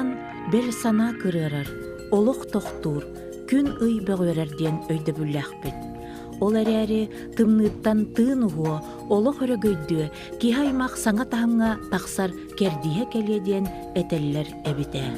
Тымныыттан бэл санаа кырыарар, олох тохтуур, күн-ый бөҕүөрэр диэн өйдөбүллээхпит. Ол эрээри тымныыттан тыын уһуо, олох өрөгөйдүө, киһи аймах саҥа таһымҥа тахсар кэрдииһэ кэлиэ диэн этэллэр эбит ээ.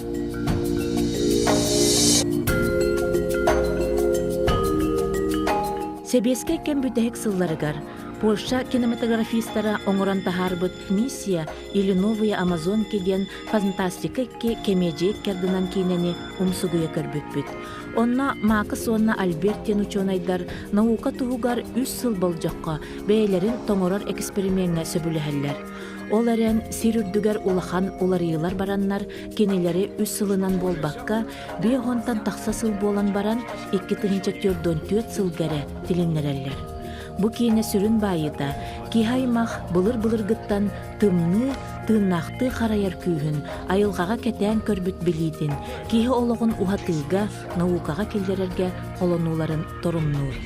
Сэбиэскэй кэм бүтэһик сылларыгар Польша кинематографистара оҥорон таһаарбыт «Миссия» или «Новые Амазонки» диэн фантастика икки кэмиэдьийэ икки киинэни умсугуйа көрбүппүт. Онно Маакыс уонна Альберт диэн учуонайдар наука туһугар үс сыл болдьоххо бэйэлэрин тоҥорор эксперимеҥҥэ сөбүлэһэллэр. Ол эрэн сир үрдүгэр улахан уларыйыылар бараннар, кинилэри үс сылынан буолбакка, биэс уонтан тахса сыл буолан баран, 2044 сылга эрэ тилиннэрэллэр. Бу киинэ сүрүн баайыыта киһи аймах былыр-былыргыттан тымныы, тыыннаахтыы харайар күүһүн, айылҕаҕа кэтээн көрбүт билиитин, киһи олоҕун уһатыыга, наукаҕа киллэрэргэ холонууларын торумнуур.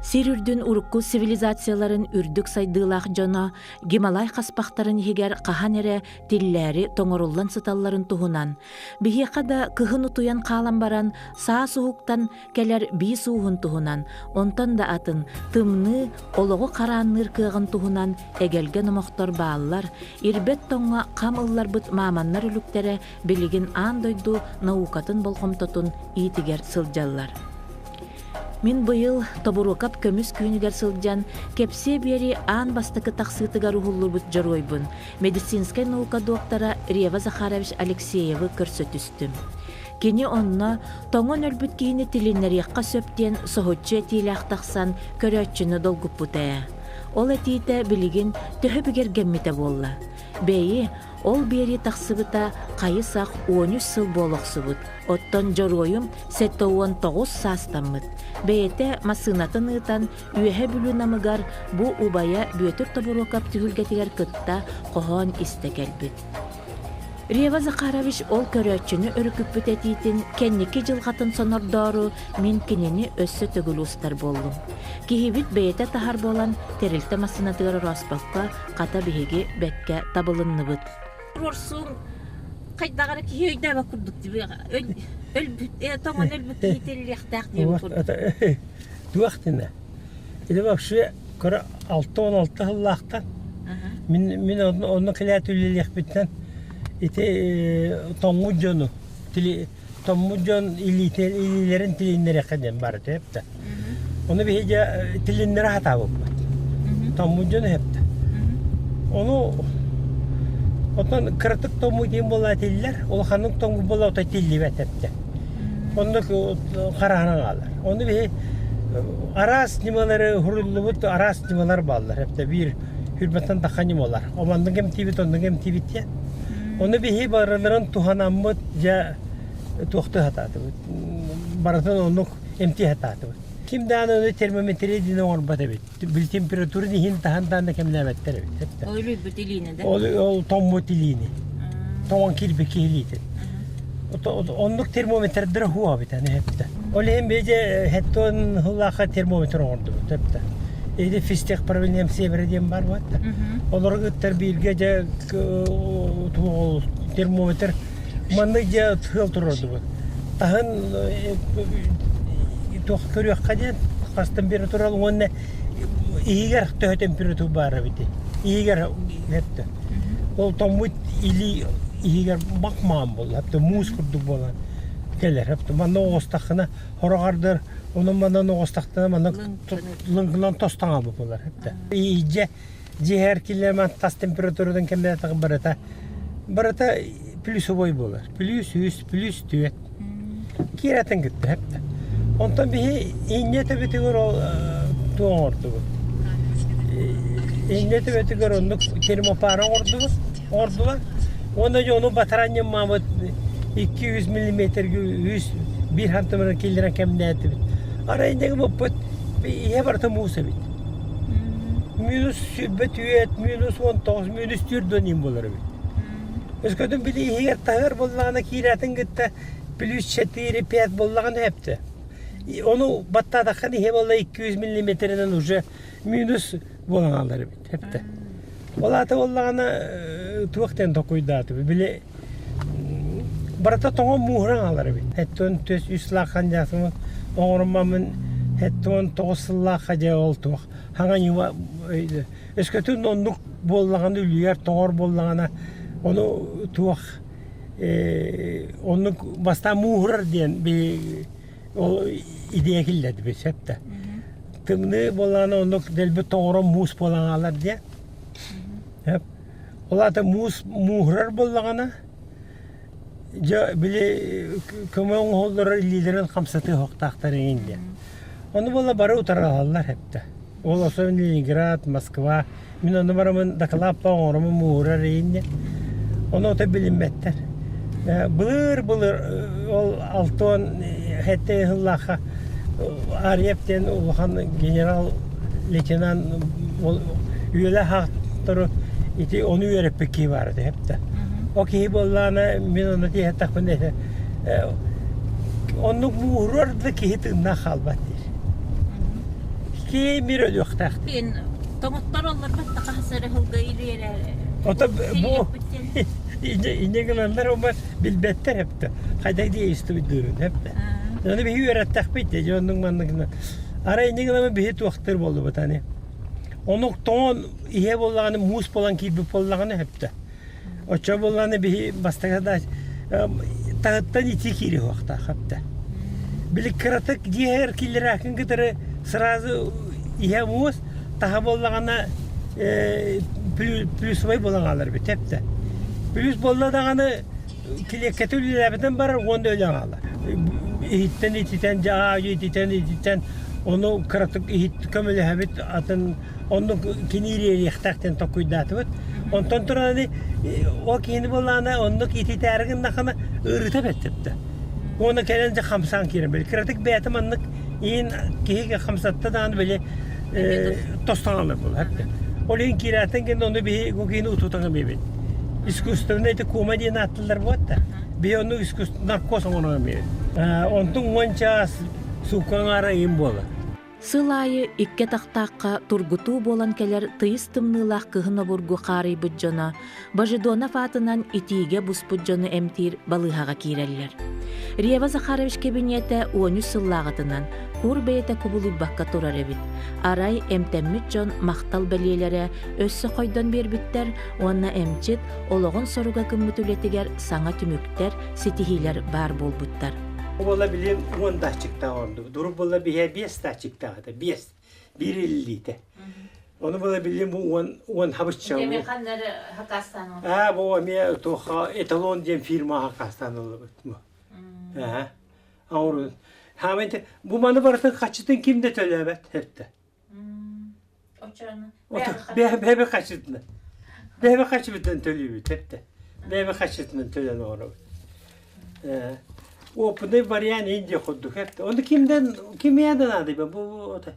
Сир үрдүн урукку цивилизацияларын үрдүк сайдыылаах дьоно Гималай хаспахтарын иһигэр хаһан эрэ тиллээри тоҥоруллан сыталларын туһунан, биһиэхэ да кыһын утуйан хаалан баран саас уһуктан кэлэр биис ууһун туһунан, онтон да атын тымныы олоҕу хараанныыр кыаҕын туһунан эгэлгэ номохтор бааллар, ирбэт тоҥҥо хам ылларбыт мааманнар өлүктэрэ билигин аан дойду наукатын болҕомтотун иитигэр сылдьаллар. Мин быйыл Тобуруокап көмүс күнүгэр сылдьан, кэпсиэ биэрии аан бастакы тахсыытыгар уһуллубут дьоруойбун, медицинскэй наука доктора Рева Захарович Алексеевы көрсө түстүм. Кини онно тоҥон өлбүт киһини тилиннэриэххэ сөп диэн соһуччу этиилээх тахсан көрөөччүнү долгуппута ээ. Ол этиитэ билигин төһө бигэргэммитэ буолла? Бэйи, ол биэрии тахсыбыта хайы-сах 13 сыл буола охсубут, оттон дьоруойум 79 саастаммыт. Бэйэтэ массыынатын ыытан Үөһэ Бүлүү Намыгар бу убайа Бүөтүр Тобуруокап түһүлгэтигэр кытта хоһоон истэ кэлбит. Рева Захарович ол көрөөччүнү өрүкүппүт этиитин кэнники дьылҕатын сонордоору мин кинини өссө төгүл устар буоллум. Киһибит бэйэтэ таһар буолан тэрилтэ массыынатыгар орооспокко, хата биһиги бэккэ табылынныбыт. Туруорсуум хайдах эрэ киһи өйдөөбөт курдук өлбүт тоҥон өлбүт киһи тиллиэхтээх диэн курдук. Туох дэнэ? Или вообще кыра 6-16 сыллаахтан мин мин онно кэлээт үлэлиэхпиттэн ити тоҥмут дьону тоҥмут дьон илиилэрин тилиннэриэххэ диэн баар этэ эптэ. Ону биһиги тилиннэрэ сатаабыппыт. Тоҥмут дьону эптэ. Ону оттон кыратык тоҥмут диэн буолла этиллэр, улаханнык тоҥмут буолла ото тиллибэт эптэ. Оннук хараһынан хаалар. Ону биһи араас ньымалары уһуруллубут араас ньымалар бааллар. Эптэ биир хүрбэттэн тахха ньымалар. Оманнык эмтиибит, оннук эмтиибит диэн. Ону биһи барыларын туһанаммыт дьэ туохтуу сатаатыбыт. Барытын оннук эмтии сатаатыбыт. Ким даҕаны ону термометрия диэн оҥорбот эбит. Били температураны иһин таһан даҕаны кэмнээбэттэр эбит. Ол өлүйбүт илиини да? Ол, ол тоҥмут илиини. Тоҥон киирбит киһи илиитин. Оннук термометрдара хуа эбит аны эптэ. Ол иһин бэйдэ хеттон хыллаахха термометр оҥордубут эптэ. Или физтех правлением севера диэн бар буотта. Олору ыттар бииргэ дьэ термометр маннык дьэ тыал турордубут. Таһын туох көрүөххэ диэн хас температура уонна иһигэр төһө температура баар эбитий иһигэр эттэ ол тоҥмут илии иһигэр мах-маан буолла муус курдук буолан кэлэр манна оҕустаххына хороҕордор онон манан оҕустахтана манна лыҥкынан тостон хаалбыт буолар иһирдьэ дьиэһэр киллэрмэн тас температуратын кэмнээтэх барыта барыта плюсовой буолар плюс үс плюс түөрт Киирэтин кытта эптэ. Онтон биһи инньэ төбөтүгэр ол туох оҥордубут? Инньэ төбөтүгэр оннук термопара оҥордубут, оҥордулар. Уонна дьэ ону батаран ньыммаабыт 200 миллиметргэ үс биир сантиметр киллэрэн кэмнээтибит. Арай инньэ гыммыппыт иһэ барыта муус эбит. Минус 24, минус 19, минус 4 иин буолар эбит. Өскөтүн били иһигэр таһыгар буоллаҕына киирээтин кытта плюс 4-5 буоллаҕына эптэ. Ону баттаатаххына иһэ буолла 200 миллиметринэн уже минус буолан хаалар эбит эптэ. Ол аата буоллаҕына туох диэн токуйдаатыбыт били. Барыта тоҥон мууһуран аалар эбит. Хэттон түс үс лааххан дьаасымын оҥоруммаммын хэттон тоҕус сыллаахха дьэ ол туох хаҥа ньыма өскөтүн оннук буоллаҕына үлүйэр тоҥор буоллаҕына ону туох оннук бастаан мууһурар диэн би ол идея киллэрдибит сөп да тымныы буоллаҕына оннук дэлби тоҥорон муус буолан хаалар диэн сөп ол аата муус мууһурар буоллаҕына дьэ били көмө оҥоһуллар илиилэрин хамсатыы уохтаахтар эҥин диэн ону буолла бары утаралаһаллар эптэ Ол особенно Ленинград, Москва. Мин онно бараммын дакылааппа оҥороммун мууһурар иһин Ону ото билиммэттэр. Былыр-былыр ол алтон хэттэ ыһыллаахха Арьев диэн улахан генерал-лейтенант ол үйэлээх ааттары ити ону үөрэппит киһи баар этэ эптэ. О киһи буоллаҕына мин ону тиэхтэхпинэ этэ оннук мууһурар да киһи тыыннаах хаалбат диир. Киһи мир өлүөхтээх. Диэн тоҥоттор оллорбот да хаһыс эрэ сылга илиэрэ Ото бу инньэ гынаннар ома билбэттэр эптэ. Хайдах дии истибит эптэ. Ону биһи үөрэттэхпит дии оннук маннык Арай инньэ гынан биһи туохтар буоллубут ани. Онук тоҥон иһэ буоллаҕына муус буолан киирбит буоллаҕына эптэ. Оччо буоллаҕына биһи бастакы да таһыттан итии киириэ суохтаах эбитэ. Били кыратык дьиэһэр киллэрээкин кытары сразу иһэ муос таһа буоллаҕына плюсовай буолан хаалар эбит эбитэ. Плюс буолла даҕаны килиэккэтэ үлэлээбитин барар уонна өлөн хаалар. Иһиттэн ититэн дьэ аа ититэн ититэн ону кыратык иһит көмөлөһөбүт атын Оннук кини ириэриэхтээх диэн толкуйдаатыбыт. Онтон туран ол киһини буоллаҕына оннук ититээри гыннахына ыарыыта бэттэтте. Уонна кэлэн дьэ хамсаан киирэн били кыратык бэйэтэ маннык иин киһигэ хамсатта даҕаны били тостон алар буолар. Ол иһин киирээттэн кэннэ ону биһи бу киһини утутан биэбит. Искусственный это кома диэн ааттылар буолла. Биһи ону искусственный наркоз оҥорон биэбит. Онтун уон чаас суукка аҥаара ыйым буолар. Сыл аайы икки атахтаахха тургутуу буолан кэлэр тыйыс тымныылаах кыһын обургу хаарыйбыт дьоно Божедонов аатынан итиигэ буспут дьону эмтиир балыыһаҕа киирэллэр. Рева Захарович кэбиниэтэ 13 сыллааҕытынан кур бэйэтэ кубулуйбакка турар эбит. Арай эмтэммит дьон махтал бэлиэлэрэ өссө хойдон биэрбиттэр уонна эмчит олоҕун соруга гыммыт үлэтигэр саҥа түмүктэр, ситиһиилэр баар буолбуттар. Буола билим уон датчиктаах ордук. Дурук буола биһэ биэс датчиктаах этэ, биэс. Биир иллиитэ. Ону буола билим бу уон уон хабычча. Эми ханнары хакастан Аа, бу эмиэ туохха эталон диэн фирма хакастан ыллыбыт. Аа. Аурун. Хаамын бу маны барытын хаччытын ким да төлөөбөт эттэ. Бэйэбэ хаччытынан. Бэйэбэ хаччыбытынан төлүүбүт эптэ. Бэйэбэ хаччытынан төлөн оҥоробут. Опытный вариант Индия курдук эптэ. Ону кимден кимиэ да наада бу ото.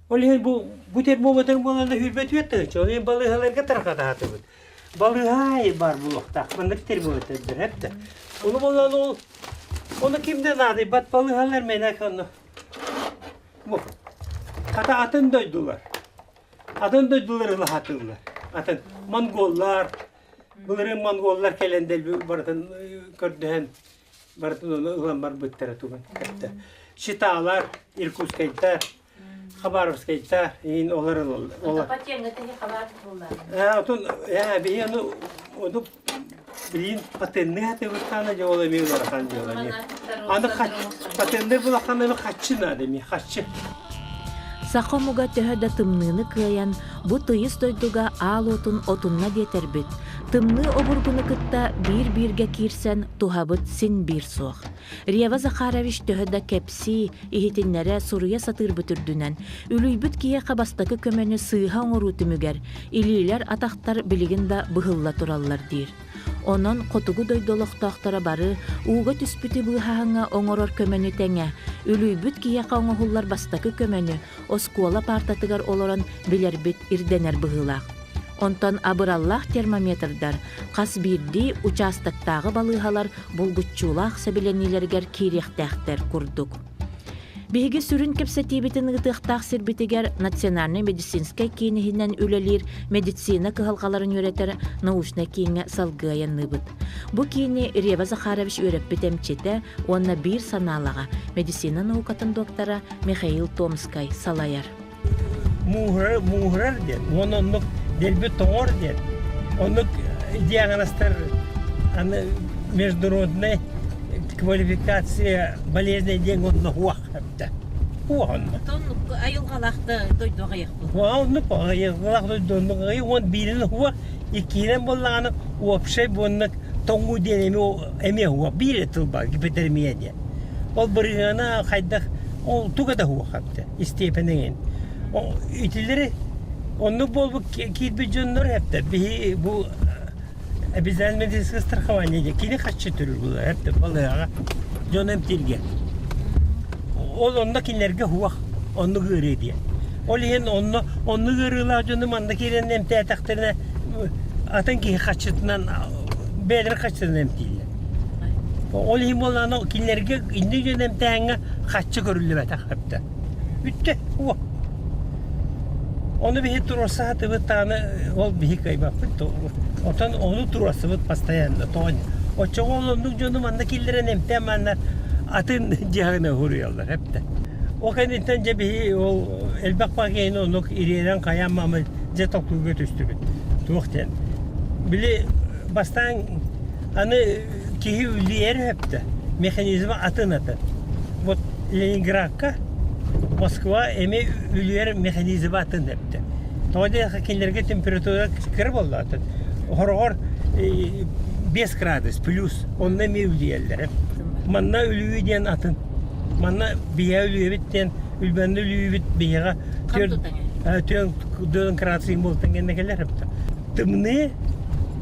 Ол иһин бу бу термометр буолан хүрбэт үөттэ. Ол иһин балыыһаларга тарҕатаатыбыт. Балыыһа бар булуохтаах. Маннык термометрдэр эптэ. Ону буолан ол ону кимден наадыйбат балыыһалар мэнэ онно Бу хата атын дойдулар. Атын дойдулар ылаһатыллар. Атын монголлар, былырыын монголлар кэлэн дэлби барытын көрдөһөн барытын ону ылан барбыттара тугун кытта. Читалар, Иркутскайдар, Хабаровскайдар иин олар ылаллар. Патенга тэһи хабар буолла. Отун биһи ону ону Билигин патенныы хатыбыттаана дьэ ол эмиэ ыарахан дьыала эмиэ. Аны патенныы булаххана эмиэ хаччы наада эмиэ хаччы. Саха омуга төһө да тымныыны кыайан, бу тыйыс дойдуга аал уотун отунна диэтэрбит, тымныы обургуну кытта биир-бииргэ киирсэн туһабыт син биир суох. Рева Захарович төһө да кэпсии, иһитиннэрэ, суруйа сатыырбыт үрдүнэн, үлүйбүт киһиэхэ бастакы көмөнү сыыһа оҥоруу түмүгэр илиилэр-атахтар билигин да быһылла тураллар диир. Онон хотугу дойду олохтоохторо бары ууга түспүтү быыһааһыҥҥа оҥорор көмөнү тэҥэ, үлүйбүт киһиэхэ оҥоһуллар бастакы көмөнү оскуола паартатыгар олорон билэрбит ирдэнэр быһыылаах. Онтон абыраллаах термометрдар хас биирдии участоктааҕы балыыһалар булгуччулаах сэбилэниилэригэр киириэхтээхтэр курдук. Биһиги сүрүн кэпсэтиибитин ыытыахтаах сирбитигэр Национальнай медицинскэй киин иһинэн үлэлиир медицина кыһалҕаларын үөрэтэр научнай кииҥҥэ салгыы айанныыбыт. Бу киини Рева Захарович үөрэппит эмчитэ уонна биир санаалаҕа медицина наукатын доктора Михаил Томскай салайар. Мууһурар, мууһурар диэн, уонна оннук дэлби тоҥор диэн, оннук диагнозтар аны международная квалификация болезней диэн онно хуах эбитэ. Хуах онно. Оннук айылҕалаах да дойду аҕыйахпыт. Оннук айылҕалаах дойду оннук аҕыйах уон биирин хуах, иккиһинэн буоллаҕына общай буоннук тоҥуу диэн эмиэ эмиэ хуах биир тыл бар гипотермия диэн. Ол бырыһыана хайдах ол туга да хуах эбитэ истиэпэнэҥин. Итилэри оннук буолбут киирбит дьоннор эптэ биһи бу обязательно медицинское страхование диye кини хаччы төрүр булар эптэ балыаҕа дьон эмтииргэ. Ол онно кинилэргэ хуах оннук ыарыы диye. Ол иһин онно оннук ыарыылаах дьону манна киирэн эмтээтэхтэринэ атын киһи хаччытынан бэйэлэрин хаччытынан эмтииллэр. Ол иһин буоллаҕына кинилэргэ инник дьон эмтээҥҥэ хаччы көрүллүбэтэх эптэ. Бүттэ. Уо. Ону биһи туруорса сатыыбыт даҕаны ол биһи кыайбаппыт. Отон ону туруорсабыт постоянно. Тоҕо Оччоҕо ол оннук дьону манна киллэрэн эмтээн манна атын дьиэҕинэ уһуруйаллар эптэ. Ол кэнниттэн дьэ биһи ол элбэх пакены оннук ириэрэн хайаан маамы дьэ толкуйга түстүбүт. Туох диэн. Били бастаан аны киһи үлүйэр өптө механизма атын атын. Вот Ленинградка Москва эмиэ үлүйэр механизма атын өптө. Тоҕо диэхэ кинилэргэ температура кыра буолла атын. Хороҕор 5 градус плюс онно эмиэ үлүйэллэр. Манна үлүйүү диэн атын. Манна биһиэхэ үлүйэбит диэн үлбэннэ үлүйүүбүт биһиэхэ түөн градус буолтан кэннэ кэлэр өптө. Тымныы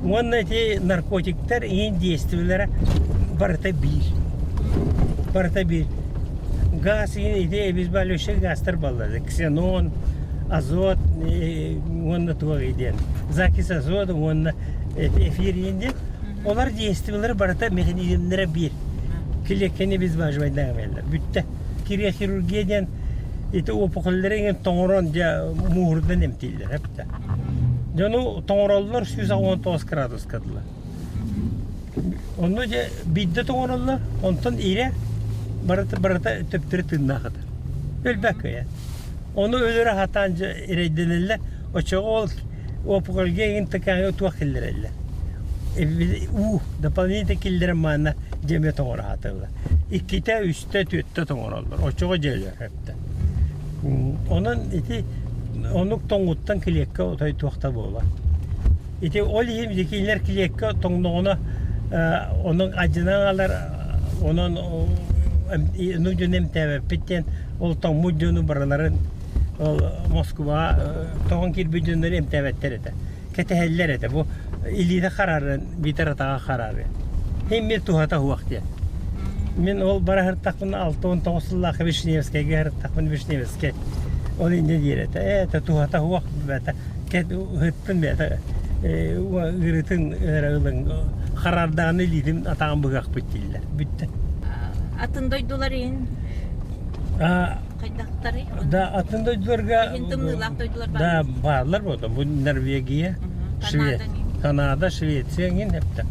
уонна ити наркотиктар иин действиелэрэ барыта биир. Барыта биир. Газ иин ити обезболивающий газтар баллар. Ксенон, азот уонна туох диэн. Закись азота уонна эфир иин диэн. Олар действиелэрэ барыта механизмнэрэ биир. Килиэккэни обезболивайдаах Бүттэ. Криохирургия диэн ити опухоллары иҥин тоҥорон дьэ мууһурдан эмтииллэр эптэ. Дьону тоҥороллор 119 градуска дылы. Онно дьэ биирдэ тоҥороллор, онтон ирэ барыта барыта төптөрү тыыннаах ытар. Өлбөккө Ону өлөрө сатаан дьэ эрэйдэнэллэр. Оччоҕо ол опухольга иҥин тыкааҥҥа туох киллэрэллэр. Уу дополнительно киллэрэн маанна дьэ эмиэ тоҥоро сатыыллар. Иккитэ, үстэ, түөртэ тоҥороллор. Оччоҕо дьэ өлөр эптэ. Онон ити оннук тоҥуттан килиэккэ отой туох да буолар. Ити ол иһин кинилэр килиэккэ тоҥноҕуна онон адьынан алар онон ну дьон эмтээбэппит диэн ол тоҥмут дьону барыларын ол Москваҕа тоҥон киирбит дьоннору эмтээбэттэр этэ. Кэтэһэллэр этэ. Бу илиитэ харааран, биитэр атаҕа хараарыа. Мин туһата суох диэн. Мин ол бара сырыттахпына 69 сыллаахха Вишневскэйгэ сырыттахпына Вишневскэй ол инньэ диир этэ. Ээ, это туһата суох бэта ыһыттын бэта ыарыытын эрэ ылыҥ хараардаҕына илиитин атаҕын быһыахпыт дииллэр. Бүттэ. Атын дойдулар иһин хайдахтарый? Да, атын дойдуларга Иһин тымныылаах дойдулар да бааллар. бааллар буолла. Бу Норвегия, Канада Канада, Швеция иҥин эптэ.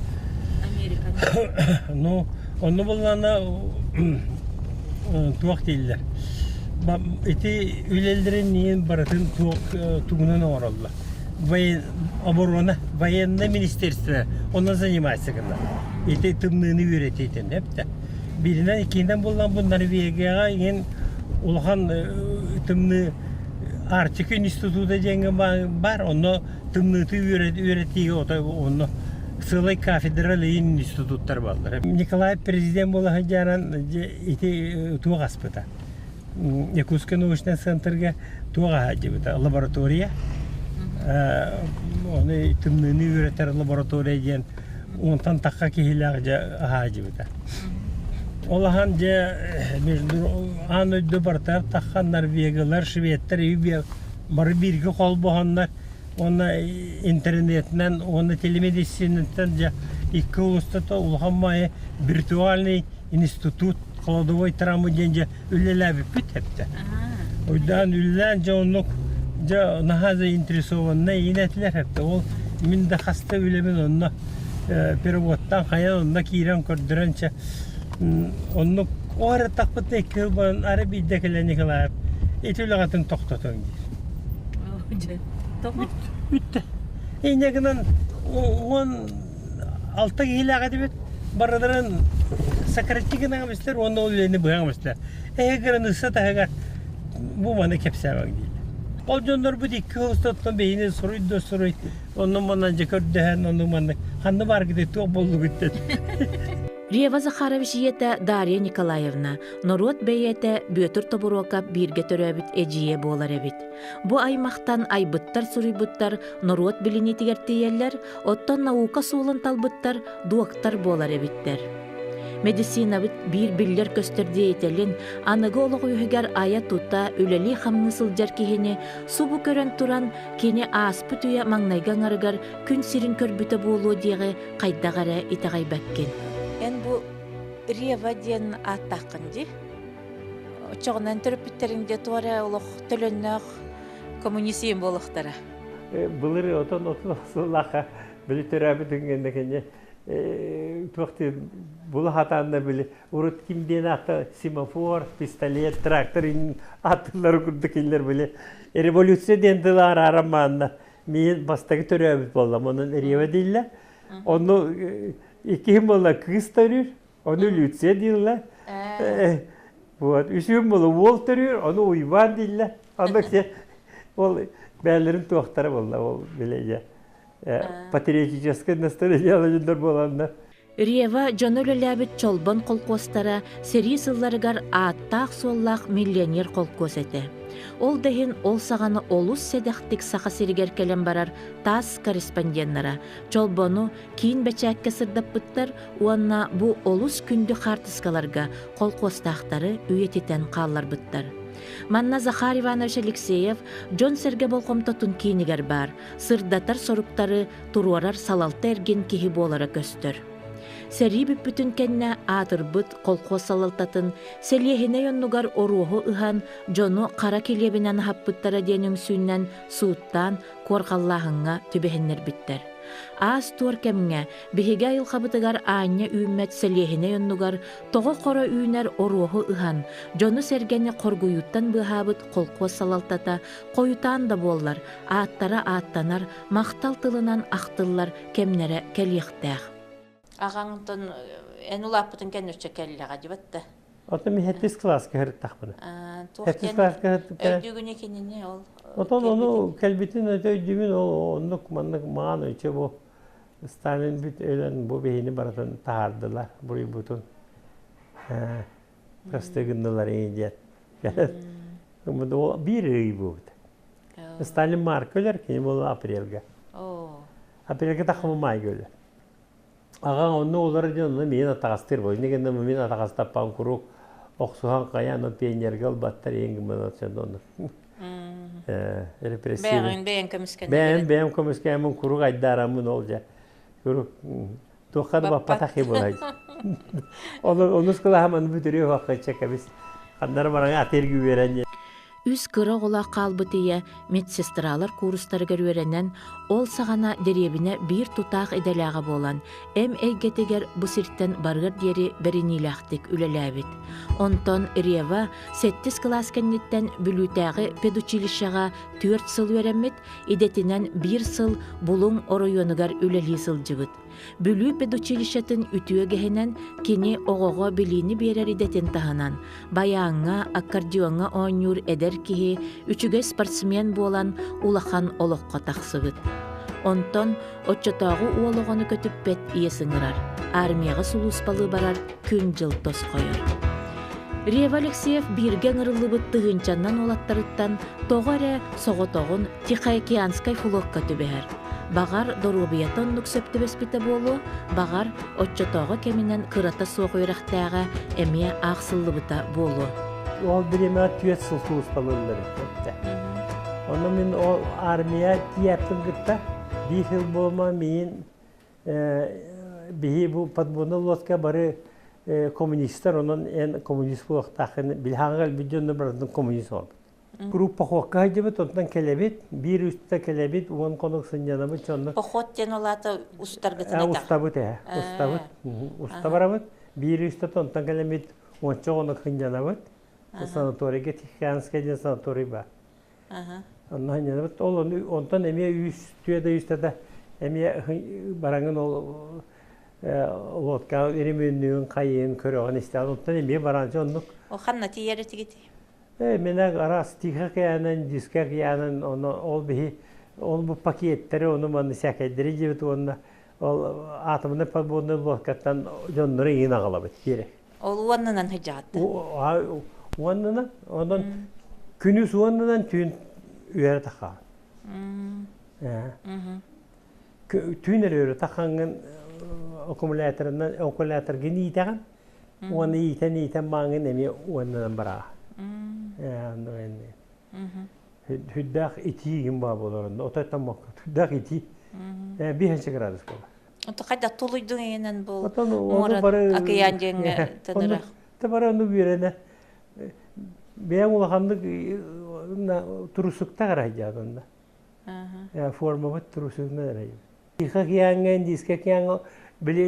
Америка. Ну, онно буллаана туох дииллэр. Ити үлэлэрин иин барытын туох тугунан оҥороллор. Оборона, военное министерство онно занимается гына. Ити тымныыны үөрэтиитин эптэ. Бииринэн, иккиһинэн буоллан бу Норвегияҕа иҥин улахан тымныы Арктика института диэҥҥэ баар, онно тымныыты үөрэтиигэ отой онно сыалай кафедра институттар бааллар. Николай президент буола сылдьан ити туох аспыта. Якутскай научнай центрга туох аһаадьыбыта лаборатория. Ону тымныыны үөрэтэр лаборатория диэн уонтан тахха киһилээх дьэ аһаадьыбыта. Ол ахан дьэ между аан дойду барытыгар таххан норвегалар, шведтэр бары бииргэ холбоһоннор уонна интернетинэн уонна телемедицинаттан дьэ икки улуустата улахан маайы виртуальный институт. кладовой трамы диэн дьэ үлэлээбиппит эптэ. Уйдаан үлэлээн дьэ оннук дьэ наһаа заинтересованнай иин этилэр эптэ. Ол мин да хаста үлэбин онно переводтаан хайан онно киирэн көрдөрөн чэ оннук о эрэ тахпытына икки сыл баран ары биирдэ кэлэн Николаев ити үлэҕитин тохтотуҥ диир. Бүттэ. Инньэ гынан 16 киһилээх этибит барыларын сократить гынан истэр уонна ол үлэни быһан истэр. Эһэ кыраныысса таһыгар бу маны кэпсээбэҥ дииллэр. Ол дьоннорбут икки устаттан бэйини суруй да суруй, онно манан дьэ көрдөһөн, онно манна ханна бааргытай туох буоллугут диэн. Рева Захарович ийэтэ Дарья Николаевна норуот бэйиэтэ Бүөтүр Тобуруокап бииргэ төрөөбүт эдьиийэ буолар эбит. Бу аймахтан айбыттар-суруйбуттар норуот билиниитигэр тиийэллэр, оттон наука суолун талбыттар дуоктар буолар эбиттэр. Медицинабыт биир биллэр-көстөр деятелин аныгы олох үөһүгэр айа-тута, үлэлии-хамныы сылдьар киһини субу көрөн туран, кини ааспыт үйэ маҥнайгы аҥарыгар күн сирин көрбүтэ буолуо диэҕи хайдах эрэ итэҕэйбэккин. Эн бу Рева диэн ааттааххын дии. Оччоҕунан төрөппүттэриҥ дьэ туох эрэ олох төлөннөөх коммунизм буолуохтара. Былыр отон отун сыллаахха били төрөөбүт үҥгэннэ кэннэ туох диэн була хатаанна били урут ким диэн аата семафор, пистолет, трактор ааттылары курдук кинилэр били революция диэн тылы арааран маанна миин бастакы төрөөбүт буоллам онон Рева дииллэр онну иккиһим буолла кыыс төрүүр ону Люция дииллэр вот үсүһүм буолла уол төрүүр ону Уйбаан дииллэр онно ол бээлэрин туохтара буолла ол билэ патриотическое настроение буоланнар Рева дьоно үлэлээбит Чолбон холкуостара сэрии сылларыгар ааттаах-суоллаах миллионер холкуос этэ. Ол да иһин ол саҕана олус сэдэхтик Саха сиригэр кэлэн барар ТАСС корреспонденнара Чолбону киин бэчээккэ сырдаппыттар уонна бу олус күндү хаартыскаларга холкуостаахтары үйэтитэн хаалларбыттар. Манна Захар Иванович Алексеев дьон-сэргэ болҕомтотун киинигэр баар, сырдатар соруктары туруорар салалта эргин киһи буолара көстөр. Сэрии бүппүтүн кэннэ аатырбыт колхоз салалтатын сэлиэһинэй оннугар оруоһу ыһан дьону хара килиэбинэн аһаппыттара диэн үҥсүүннэн сууттаан куорҕаллааһыҥҥа түбэһиннэрбиттэр. Аас-туор кэмҥэ биһиги айылҕабытыгар аанньа үүммэт сэлиэһинэй оннугар тоҕо хоро үүнэр оруоһу ыһан, дьону-сэргэни хоргуйууттан быыһаабыт холкуос салалтата хойутаан да буоллар, ааттара ааттанар, махтал тылынан ахтыллар кэмнэрэ кэлиэхтээх. Аҕаҥ онтон эн улааппытын кэннэ өссө кэллэҕэ дибэт да. Оттон мин сэттис кылааска сырыттахпына. Сэттис кылааска сырыттахпына. Өйдүүгүнэ кинини ол. Отон ону кэлбитин өйдүүбүн ол оннук маннык маан өйчө бу Сталин бүт өлөн бу биһини барытын таһаардылар буруйбутун просты гыннылар диэн. Биир ый буолбут. Сталин марка өлөр, кини буолла апрельга. Апрельга таххама майга өлөр. Аҕаҥ онно олорор дьон онно миин атаҕастыыр буолар. Инньэ гынан мин атаҕастаппам куруук охсуһан хайаан но пионерга ылбаттар иһин гыммын онно. Репрессивный. Бэйэҥ бэйэҥ көмүскэннэ. Бэйэм бэйэм көмүскээммин куруук айдаараммын ол дьэ. Куруук туохха да баппатах буолай. Онус кылааһым аны бүтүрүө уһахха кэбис. Ханнара баран атыыргы үөрэн Үс кыра оҕолоох хаалбыт ийэ медсестралар куурустарыгар үөрэнэн, ол саҕана дэриэбинэ биир тутаах идэлээҕэ буолан, эм эйгэтигэр бу сиртэн барыар диэри бэриниилээхтик үлэлээбит. Онтон Рева сэттис кылаас кэнниттэн Бүлүүтээҕи педучилищеҕа 4 сыл үөрэммит, идэтинэн биир сыл Булуҥ оройуонугар үлэлии сылдьыбыт. Бүлүү педучилищетын үтүө үгэһинэн кини оҕоҕо билиини биэрэр идэтин таһынан, байааҥҥа, аккордеоҥҥа оонньуур эдэр киһи үчүгэй спортсмен буолан улахан олоххо тахсыбыт. Онтон оччотооҕу уол оҕону көтүппэт иэс ыҥырар, армияҕа сулууспалыы барар күн-дьыл тосхойор. Рева Алексеев бииргэ ыҥырыллыбыт тыһыынчаннан уолаттарыттан тоҕо эрэ соҕотоҕун Тихоокеанскай флокка түбэһэр. Баҕар, доруобуйата оннук сөп түбэспитэ буолуо, баҕар, оччотооҕу кэминэн кырата суох үөрэхтээҕэ эмиэ аахсыллыбыта буолуо. Ол бириэмэҕэ түөрт сыл сулууспалыыллар этэ. Онно мин ол армия тиийээппин кытта биир сыл буолма миин биһи бу подводный лодка бары коммунистар, онон эн коммунист буолуохтааххын, билһаҥҥа өлбүт дьонно барытын коммунист буолбут. Куруук похуокка сылдьыбыт, онтон кэлэбит, биир үстэ кэлэбит, 10 хонук сынньанабыт, дьонно. Поход диэн ол аата устаргытын этэх. Устабыт ээ, устабыт, уста барабыт. Биир үстэ онтон кэлэммит, 10-ча хонук сынньанабыт. Санаторийга Тихоокеанскай диэн санаторий баар. Онно сынньанабыт. Ол онтон эмиэ үс, түөрт да үстэ да эмиэ бараҥын ол лодка ремөннүүн хайыын көрөҕүн истэҕин. Онтон эмиэ бараан оннук. Ол ханна тиийэр этигитий? Мене араас Тихо океанын, Индийскэй океанын, ону ол биһи ол бу пакеттэри ону маны сээкэйдэри дьиэбит уонна ол атомнай подводный лодкаттан дьоннору иин аҕалабыт диэри. Ол уоннанан сыдьаатта. Уоннанан, онон күнүс уоннанан түүн үөрэ тахаан. Түүн эрэ үөрэ тахаҥҥын аккумуляторынан аккумуляторгын иитэҕин уонна иитэн-иитэн мааҥын эмиэ уоннанан бараа. Хүддээх итии баа буолар онно отой таммакка хүддээх итии 5 градус буолар. Ото хайда тулуйдуҥ эйэнэн бу муора океан диэҥҥэ тыныра. Та бары ону үөрэнэ бэйэм улаханнык турусуктах эрэ онно. Формабыт турусугунан эрэ. Тихо океаҥҥа, Индийскэй океаҥҥа били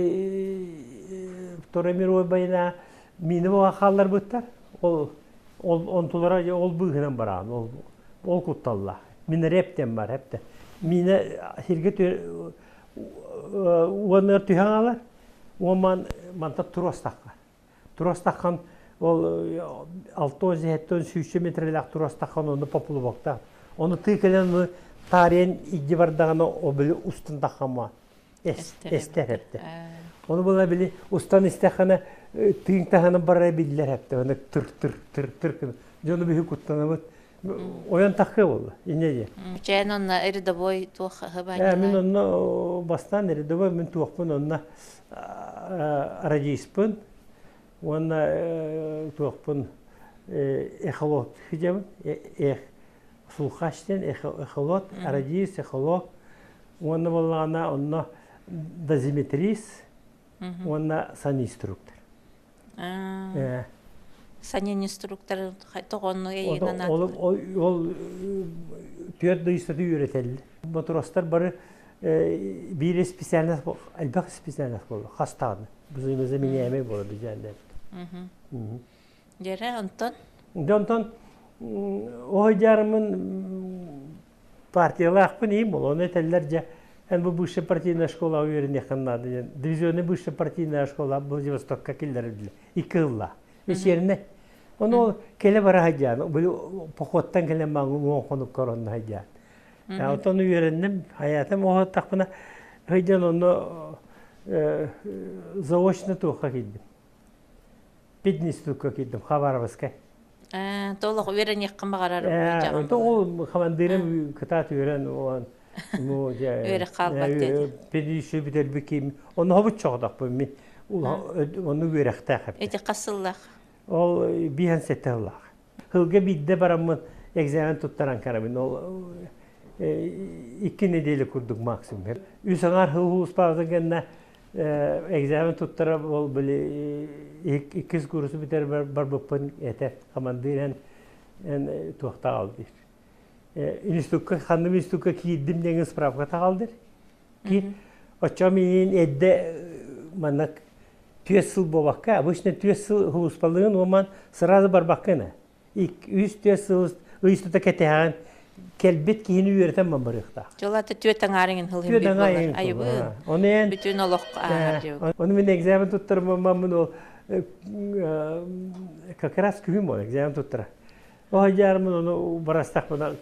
Второй мировой война миини буола хаалларбыттар. Ол ол онтулара ол быыһынан бараан ол ол кутталлаах. Мин рептем бар эптэ. Миинэ сиргэ уонныгар түһэн аалар. Уон манта туруостахха. Туруостаххан ол 607 сүүсчэ метрэлээх туруостаххан ону поплавоктаах. Ону тыы кэлэн ону таарыйан илдьи бардаҕына ол били устун таххама эстэр эптэ. Ону була били устан истэххинэ тыын таһынан барара биллэр эптэ. Ону тыр тыр тыр тыр дьону биһи куттанабыт. Ойон таххы буолла. Инне диye. Чээн онно рядовой туох Мин онно бастаан рядовой мин туохпун онно радиспын уонна туохпун эхолот дьэбин эх слухач диэн эхолот радист эхолог уонна буоллаҕына онно дозиметрист уонна санинструктор. Санинструктор тоҕонну эйигин Ол ол түөрт ыйыстаты үөрэтэллэр. Матростар бары биир специальность элбэх специальность буолла хастааны взаимозаменяемый буолар дьээннэр. Дьэрэ онтон? Дьэ онтон оһойдьаарыммын партиялаахпын иим ол ону этэллэр дьэ эн бу высшая партийная школа үөрэниэххин наада диэн дивизионный высшая партийная школа Владивостокка киллэриллэ икки ылла вечеринэй ону ол кэлэ бара сылдьаан били походтан кэлэн маҥ 10 хонуккар онно сылдьаан Оттон үөрэнним, хайаатым оһоттахпына сылдьан онно заочно туохха киирдим. Пединститукка киирдим, Хабаровскай. Толох үөрэниэххин баҕарар Ол хамандыырым кытаат үөрэн уон ну үөрэх хаалбат диэти. Пединститут бүтэрбит ким онно хобут чоҕдохпун мин онну үөрэхтээх Ити хас сыллаах? Ол 57 сыллаах. Сылга биирдэ бараммын экзамен туттаран карабын. Ол 2 неделя курдук максимум. Үс аҥаар сыл улууспаабытын кэннэ экзамен туттара ол били иккис курсу бүтэр барбыппын этэ хамандыыр эн эн туохтаҕал диир. Институкка ханным институкка киирдим диэн справка таҕалдыр. Ки оччо миин эдде манна 4 сыл буолбакка, обычно 4 сыл улууспалыгын уоман сразу барбаккына. 3-4 сыл ыйыстыта кэтэһэҕин кэлбит киһини үөрэтэн барыахтаах. Дьолата түөрт аҥаарыҥын хыл Түөрт аҥаарыҥын Айыбын. Ону эн бүтүн олох ааһар диэбит. Ону мин экзамен туттармаммын ол как раз күһүн бол экзамен туттара. О дьаармын ону барастахпына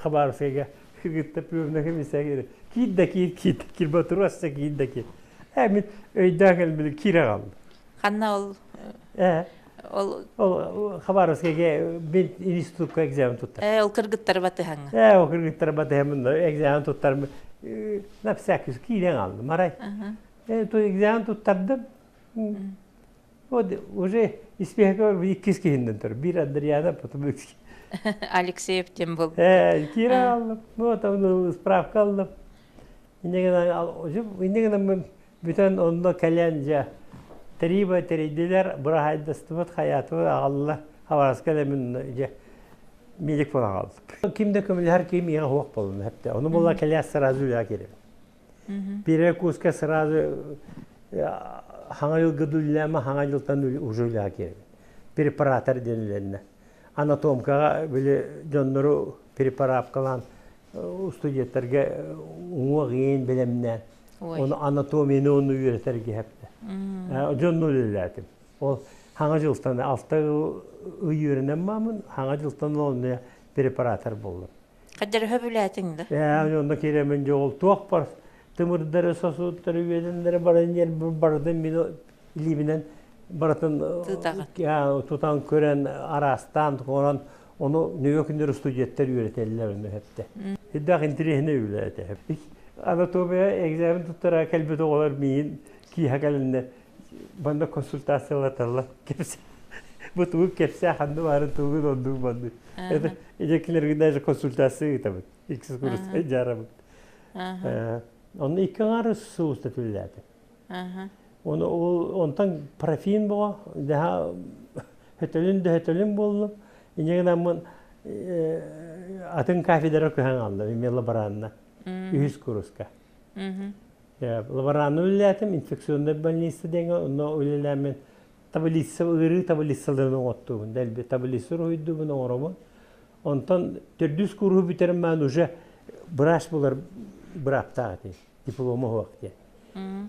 Хабаровскайга кыргытта пүөмнэ комиссия киир да киир киир да киир ботуруосса киир да киир. Мин өйдөөн кэлбили киирэ қалдым. Ханна ол ол Ол Хабаровскайга мин институтка экзамен туттар. Ол кыргыттар батыһаҥҥа. Ол кыргыттар батыһаммын экзамен туттарым на всякий киирэн алдым арай. То экзамен туттардым. Вот уже испиэһэкэ иккис киһиннэн тұр. Биир Андриана, потом икки. Алексеев тем был. Киирэ алдым. Вот он справка алдым. Иннегенен бүтэн онно кэлэн дьэ. Тэрийбэ тэрийдилэр, быраһайдастыбыт, хайаатыбыт аҕалла. Хабаровска мин дьэ медик буолан хаалбыт. Ким да көмөлөһөр ким миэхэ суох буолла хэптэ. Ону буолла кэлээ сразу үлэҕэ киирэбин. Первый курска сразу хаҥа дьылга үлэлээмэ, хаҥа дьылтан уже үлэҕэ киирэбин. Препаратор диэн үлэннэ. Анатомкаҕа били дьоннору препараткалаан студенттарга уҥуох иин бэлэмнээн ону анатомияны ону үөрэтэргэ хэптэ. Дьонну үлэлээтим. Ол хаҥа дьылтан алта ый үөрэнэн маамын, хаҥа дьылтан онно препаратор буоллум. Хаддары хөбүлээтиҥ да? Ээ, онно киирэмин дьэ ол туох бар тымырдары, сосудтары, үөдэннэри баран барытын мин илиибинэн барытын тутан көрөн араастаан оҥорон ону нөҥүө күннэр студенттар үөрэтэллэр ону хэптэ. Элбэх интэриэһинэй үлэ этэ. Анатомия экзамен туттара кэлбит оҕолор миигин киэһэ кэлэннэр манна консультациялаталлар кэпсэ бу тугу кэпсээ ханна баарын тугун оннук маннык это эдьэкилэргэ даже консультация ыытабыт иккис курска дьаарабыт онно икки аҥаар сууста түллээтэ Ону ол онтон профин боҕо дэһа хөтөлүн да хөтөлүн буоллум. Инньэ гынаммын атын кафедра көһөн аллым эмиэ лаборанна үһүс курска. Лаборанна үлэлээтим инфекционнай больница диэҥҥэ онно үлэлээммин таблица ыарыы таблицаларын оҥоттуубун дэлби таблица уруһуйдуубун оҥоробун. Онтон төрдүс куруһу бүтэрэн баран уже быраас булар бырааптаах этим. диплома суох диэн.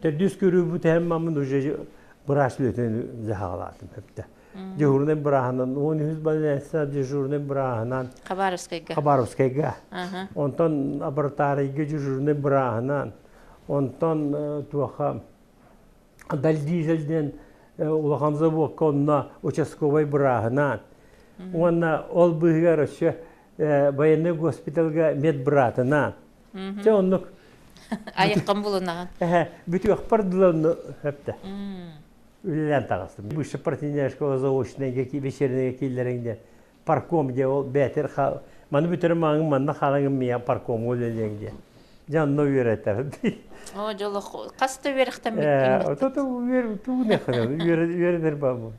Төрдүс көрүүбүт мамын уже быраас үлэтин дьаһаҕалаатым эптэ. Дежурный бырааһынан, 13 больница дежурный бырааһынан Хабаровскайга. Хабаровскайга. Онтон Абратарыйга дежурный бырааһынан, онтон туоха Дальдизель диэн улахан заводка онно участковай бырааһынан. Уонна ол быыһыгар өссө военный госпиталга медбратынан. Чэ оннук. Айыккын булунаҕын. Эһэ, бүтүөхпэр дылы онну өптө. Үлэлээн таҕыстым. Высшая партийная школа заочнайга вечернэйгэ киллэриҥ диэн парком диэ ол бээтэр маны бүтэрим маҥын манна хаалаҥын миэхэ паркомҥа үлэлиэҥ диэн. Дьэ онно үөрэтэр. Оо, дьолох хас да үөрэхтэммиккин. Ото үөр тугун үөрэнэр бааммын.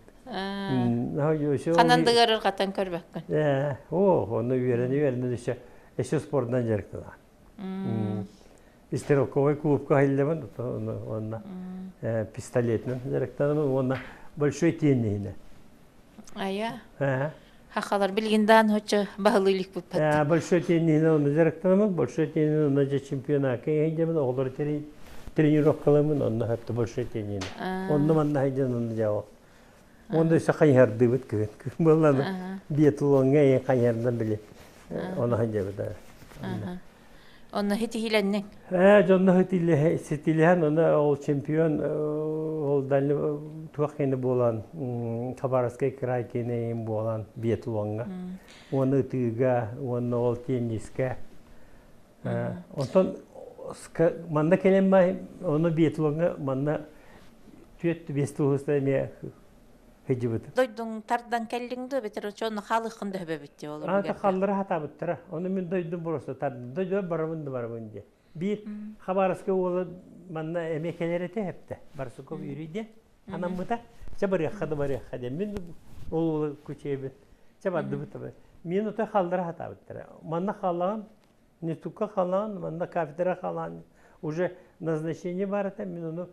Ханан да ыарырҕатан көрбөккүн. Ээ, оо, онно үөрэнэ үөрэнэ өссө өссө спордунан дьарыктанар. Стрелковай клубка иһиллэбин, уонна пистолетынан дьарыктанабын уонна большой тенниһинэ. Айа. Хахалар билигин даан хочо баһылыы иликпиппат. Большой тенниһинэ онно дьарыктанабын, большой тенниһинэ онно дьэ чемпионакка иһинжэбин, оҕолору тренировкалыыбын, онно хөптө большой тенниһинэ. Онно манна хайдан онно дьаҕо. Онно өссө хайыһардыыбыт кыһын. Кыһын буоллаҕына биатлоҥҥа эйэ хайыһардан били ону сылдьабыт. Онно ситиһиилэнниҥ? Ээ, дьонно ситиилэһэн, онно ол чемпион ол дальний туох киэнэ буолан Хабаровскай край киэнэ буолан биатлоҥҥа уонна ытыыга уонна ол теннискэ Онтон манна кэлэн ону биатлоҥҥа манна түөрт биэс туһуста эмиэ сылдьыбытым. Дойдуҥ тардан кэллиҥ дуо эбэтэр оччону хаалыаххын да сөбөбүт дии ол Аата халлара хатаабыттара. Ону мин дойдум просто тардым. Дойдубар барабын да барабын диye. Биир Хабаровскай уола манна эмиэ кэлэр этэ эптэ. Барсуков Юрий диэн анаммыта. Чэ барыахха да барыахха диэн. Мин ол уола күчүөбүн. Чэ бардыбыт. Мин отой халлара хатаабыттара. Манна халлаҕын Институкка халаан, манна кафедра халаан, уже назначение бар этэ, мин ону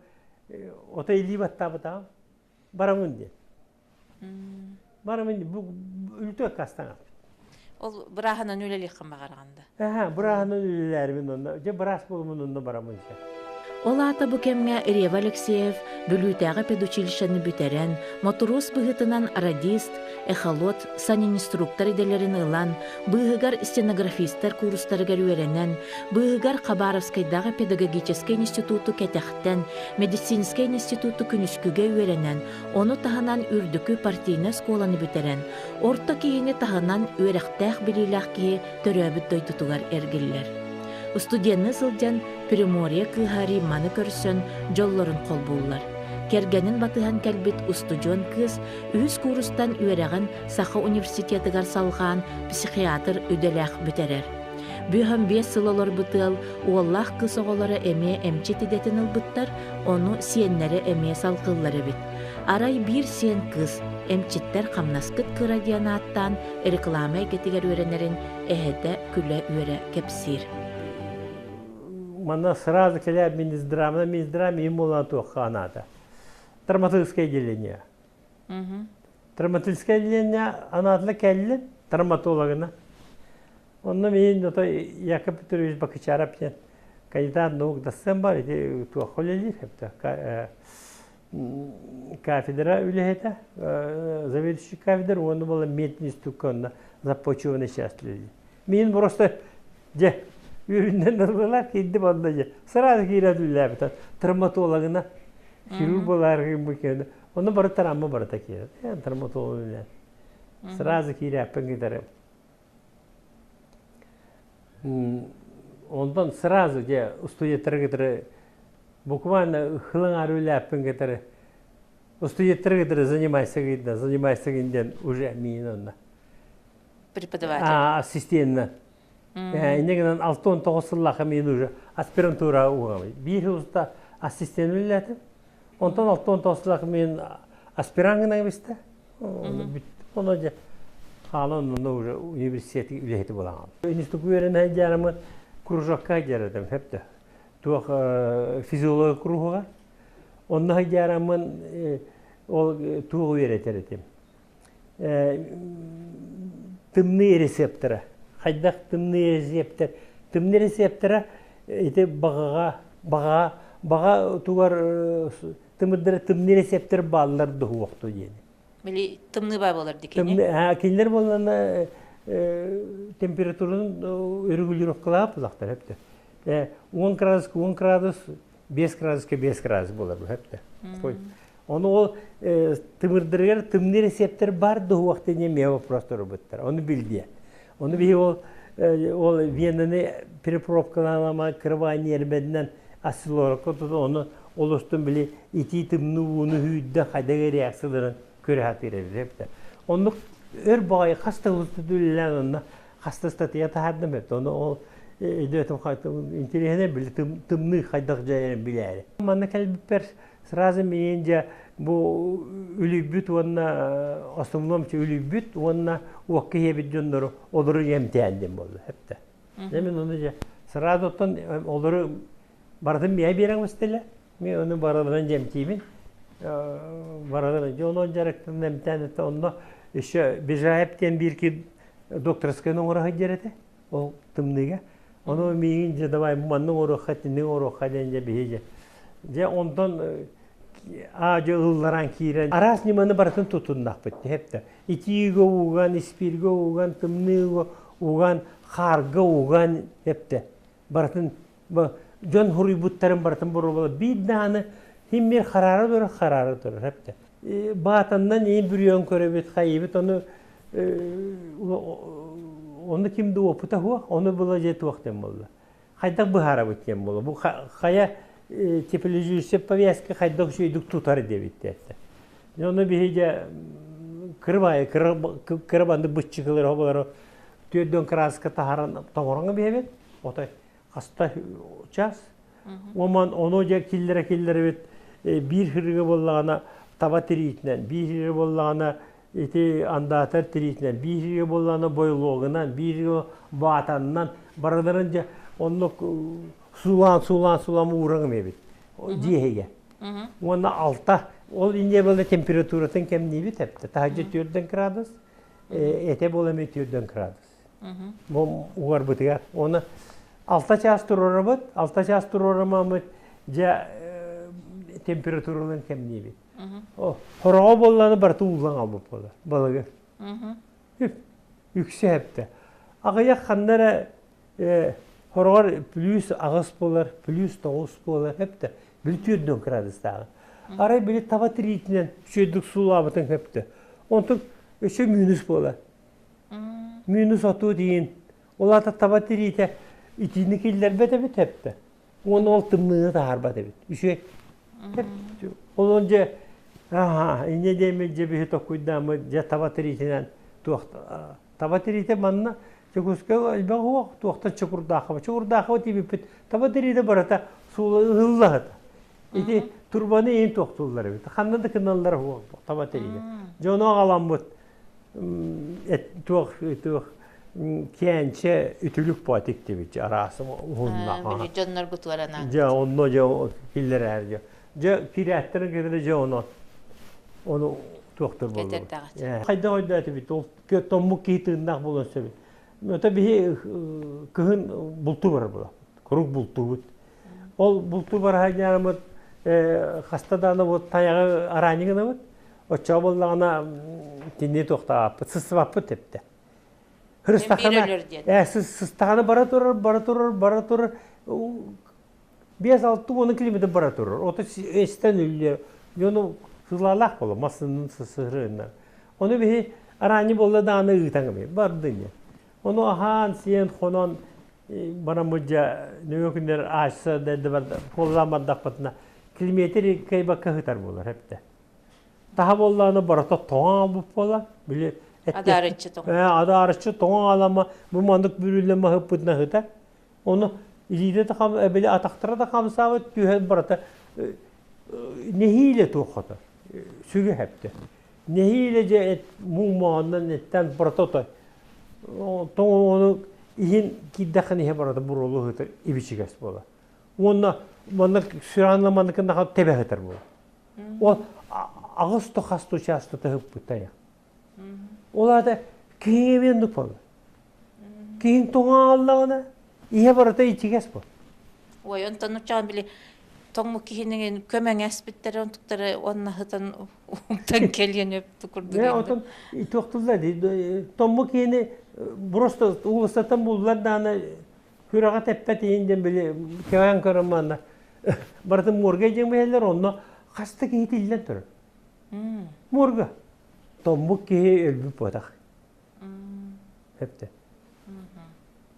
ото илии баттаабытаҕым. Барамын диэн. Барамын бу үлтү аккаастаан Ол бырааһынан үлэлиэххин баҕараҕын да? Аха, бырааһынан үлэлээрбин онно. Дьэ быраас буолумун онно барамын Ол аата бу кэмҥэ Рева Алексеев Бүлүүтээҕи педучилищены бүтэрэн, мотуруос быһыытынан радист, эхолот, санинструктор идэлэрин ылан, быыһыгар стенографистар куурустарыгар үөрэнэн, быыһыгар Хабаровскайдааҕы педагогическай институту кэтэхтэн, медицинскэй институту күнүскүгэ үөрэнэн, ону таһынан үрдүкү партийнай оскуоланы бүтэрэн, орто киһини таһынан үөрэхтээх-билиилээх киһи төрөөбүт дойдутугар эргиллэр. Студенныы сылдьан Приморье кыыһа Римманы көрсөн дьоллорун холбууллар. Кэргэнин батыһан кэлбит устудьуон кыыс үһүс куурустан үөрэҕин Саха университетыгар салҕаан психиатр идэлээх бүтэрэр. Бүөһүн биэс сыл олорбут ыал уоллаах кыыс оҕолоро эмиэ эмчит идэтин ылбыттар, ону сиэннэрэ эмиэ салҕыыллар эбит. Арай биир сиэн кыыс эмчиттэр хамнаскыт кыра диэн ааттаан реклама эйгэтигэр үөрэнэрин эһэтэ күлэ-үөрэ кэпсиир. Манна сразу кэлээ Минздравна Минздрав им буолан туохха анаата. Травматическое отделение. Травматическое отделение анаатыла кэллин травматологына. Онно миин ото Яков Петрович Бакычаров диэн кандидат наук дассыан бар ити туохха үлэлиир кафедра үлэһитэ заведующий кафедра уонна буола мединститукка онно започвенный часть үлэлиир. Миин просто дьэ үөрүнэн ыллылар киирдим онно дьэ сразу киирэн үлэлээбитэ травматологына хирург буолаарыгын бу киэнэ онно бары травма барыта киирэр травматолог үлэлээн сразу киирээппин кытары Онтон сразу дьэ студенттары кытары буквально хылаҥаары үлээппин кытары студенттары кытары занимайся гын занимайся гын диэн уже миин онно. Преподаватель. А, ассистентна. Инне гынан 69 сыллаха миин уже аспирантура угабый. Биир уста ассистент үлэлээтим. Онтон 69 сыллаха миин аспирант гынан бистэ. Ону дьэ хаалан онно уже университет үлэһити буолан Институт үөрэнэ дьаарымы кружокка дьаратым хэптэ. Туох физиология кругуга. Онно дьаараммын ол туох үөрэтэр этим. Тымныы рецептора. Хайдах тымныы рецептор. Тымныы рецептора ити баҕаҕа баҕа баҕа тугар тымырдара тымныы рецептор бааллар дуһуохту диэн. Били тымныы баа буолар дикини. Кинилэр буоллана температурун регулировкалаах булахтар хэптэ. 10 градус 10 градус 5 градуска 5 градус буолар хэптэ. Ону ол тымырдарыгар тымныы рецептор бар дуһуох диэн эмиэ вопрос турбуттар. Ону билдиэ. Ону биһи ол ол венаны перепробкалаама кырабаа ньиэрбэннэн осциллографка тутан ону ол устун били итии тымныы ууну сүүрдэ хайдах реакцияларын көрө сатыыр эбит. Оннук өр баҕайы хас да үлэлээн онно хаста статья таһаардым эбит. Ону ол өйдөөтүм интэриэһинэй били тымныы хайдах дьайарын билээри. Манна кэлбиппэр сразу миин дьэ бу үлүйбүт уонна основном үлүйбүт уонна уокка иһэбит дьоннору олору эмтээн диэн буолла эптэ. Дьэ мин ону дьэ сразу оттон олору барытын миэхэ биэрэн бистилэ. Мен ону барыларын дьэмтиибин. Барыларын дьэ онон дьарыктан эмтээн этэ онно еще Бежаев диэн биир ки докторскайын оҥоро сылдьар этэ ол тымныыга. Ону миигин дьэ давай манны оҥоруохха итинник оҥоруохха диэн дьэ биһи дьэ. Дьэ онтон аа дьэ ылларан киирэн араас ньыманы барытын тутуннахпыт хэптэ. Итиигэ уган, испииргэ уган, тымныыга уган, хаарга уган хэптэ. Барытын дьон хуруйбуттарын барытын боруобала биир даҕаны химмир хараара турар хараара турар хэптэ. Баатаннан иин бүрүйэн көрөбүт хайыбыт ону ону ким да опыта суох ону была дьэ туох диэн буолла хайдах быһаарабыт диэн буолла бу хайа тепловизор повязка хайдах үчүгэйдик тутар диэбиттэр ону биһи дьэ кырбайы кырабанды быччыкылар оболоро түөрдөн краска таһаран тоҥороҥ биһэбит отой хаста час Оман ону дьэ киллэрэ киллэрэбит биир хырыга буоллаҕына таба тириитинэн, биир хырыга буоллаҕына ити андаатар тириитинэн, биир хырыга буоллаҕына бойлуогунан, биир хырыга баатанынан барыларын дьэ оннук суулаан суулаан суулаан уураҥым эбит дьиэһигэ. Уонна алта ол инньэ буолла температуратын кэмниибит эптэ таһырдьа 4 градус, этэ буола эмиэ 4 градус. Бу угарбытыгар. Оны 6 чаас туруорабыт, 6 чаас туруорамамыт дьэ температураларын кэмниибит. Хороҕо буолланы барыта ууллан албыт буолар балыгы. Үксэ хэптэ. Аҕыйах ханна эрэ хороҕор плюс аҕыс буолар, плюс тоҕус буолар хэптэ. Били 4 градустааҕы. Арай били таба тириитинэн үчүгэйдик суулаабытын хэптэ. Онтон өссө минус буолар. Минус отуу диин. Ол аата таба тириитэ итиини киллэрбэт эбит эптэ. Уонна ол тымныыны таһаарбат эбит. Үчүгэй. Ол дьэ аха инньэ диэммит дьэ биһи токкуйдааммыт дьэ таба тириитинэн туох таба тириитэ манна Дьокуускайга элбэх уох туохтан чокурдаахаба чокурдаахаба тиийбиппит таба тириитэ барыта суула ыһыллаһыта. Ити турбаны иин туохтууллар эбит. Ханна да кыналлар таба тириитэ. Дьону аҕаламмыт туох туох кээнчэ үтүлүк буо тиктибит араас уһунна. Били дьонноргутугар анаан. Дьэ онно дьэ киллэрээр дьэ. Дьэ кирээттэрин кытары дьэ ону ону туохтур буоллубут. Хайдах өйдөөтүбүт ол томмук киһи тыыннаах буолуон сөбүт. Это биһи кыһын бултуу барар буолаппыт. Курук бултуубут. Ол бултуу бараһайдаараммыт хаста даҕаны бу тайаҕы араанньы гынабыт. Оччоҕо буоллаҕына кинини туохтаабаппыт, сыстыбаппыт тэптэ. Хрыстахана, сыстаҕына бара турар, бара турар, бара турар, 5-6 километр бара турар. Ото эстэн үллэр. Дьону сылаалаах буола, массыынын сыһырыннар. Ону биһи араанньы буолла даҕаны ыытаҥ бардын. Ону аһаан, сиэн, хонон бараммыт дьэ нөҥүө күннэр аачса куолалаан бардахпытына километр кыайбакка сытар буолар эптэ. Таһа буоллаҕына барыта тоҥон аалбыт буолар. Били Адаарыччы тоҥ. Адаарыччы тоҥон аалама бу маннык бүрүллэн маһыппытына сытар. Ону илиитэ да хам били атахтара да хамсаабыт түһэн барыта нэһиилэ туох хотор сүгэ хэптэ. Нэһиилэ дьэ муҥ мооннон эттэн барыта отой тоҥону иһин киирдэххин иһэ барыта буруолу ыһытар ибичигэс буолар. Уонна манна сүрэҕин манныкын тэбэ ыһытар буолар. Ол аҕыс то хас учаастата ыһыппыта. Ол аата киһиҥ эмиэ оннук буолар. Киһиҥ тоҥоаллаҕына иһэ барыта ичигэс буолар. Ой, онтон учаан били тоҥмут киһинин көмөҥөспүттэрэ онтуктары уонна сытан уктан кэлиэн өптү курдук. Дьэ, отон туохтулла дии томму киһини просто уулуссаттан буллар даҕаны күрэҕэ тэппэт иһин диэн били кэҕэн көрөн манна барытын морга дьиҥ бэйэлэр онно хаста киһи тиллэн турар. Морга. Томмук киһи өлбүт буотах. Хэптэ.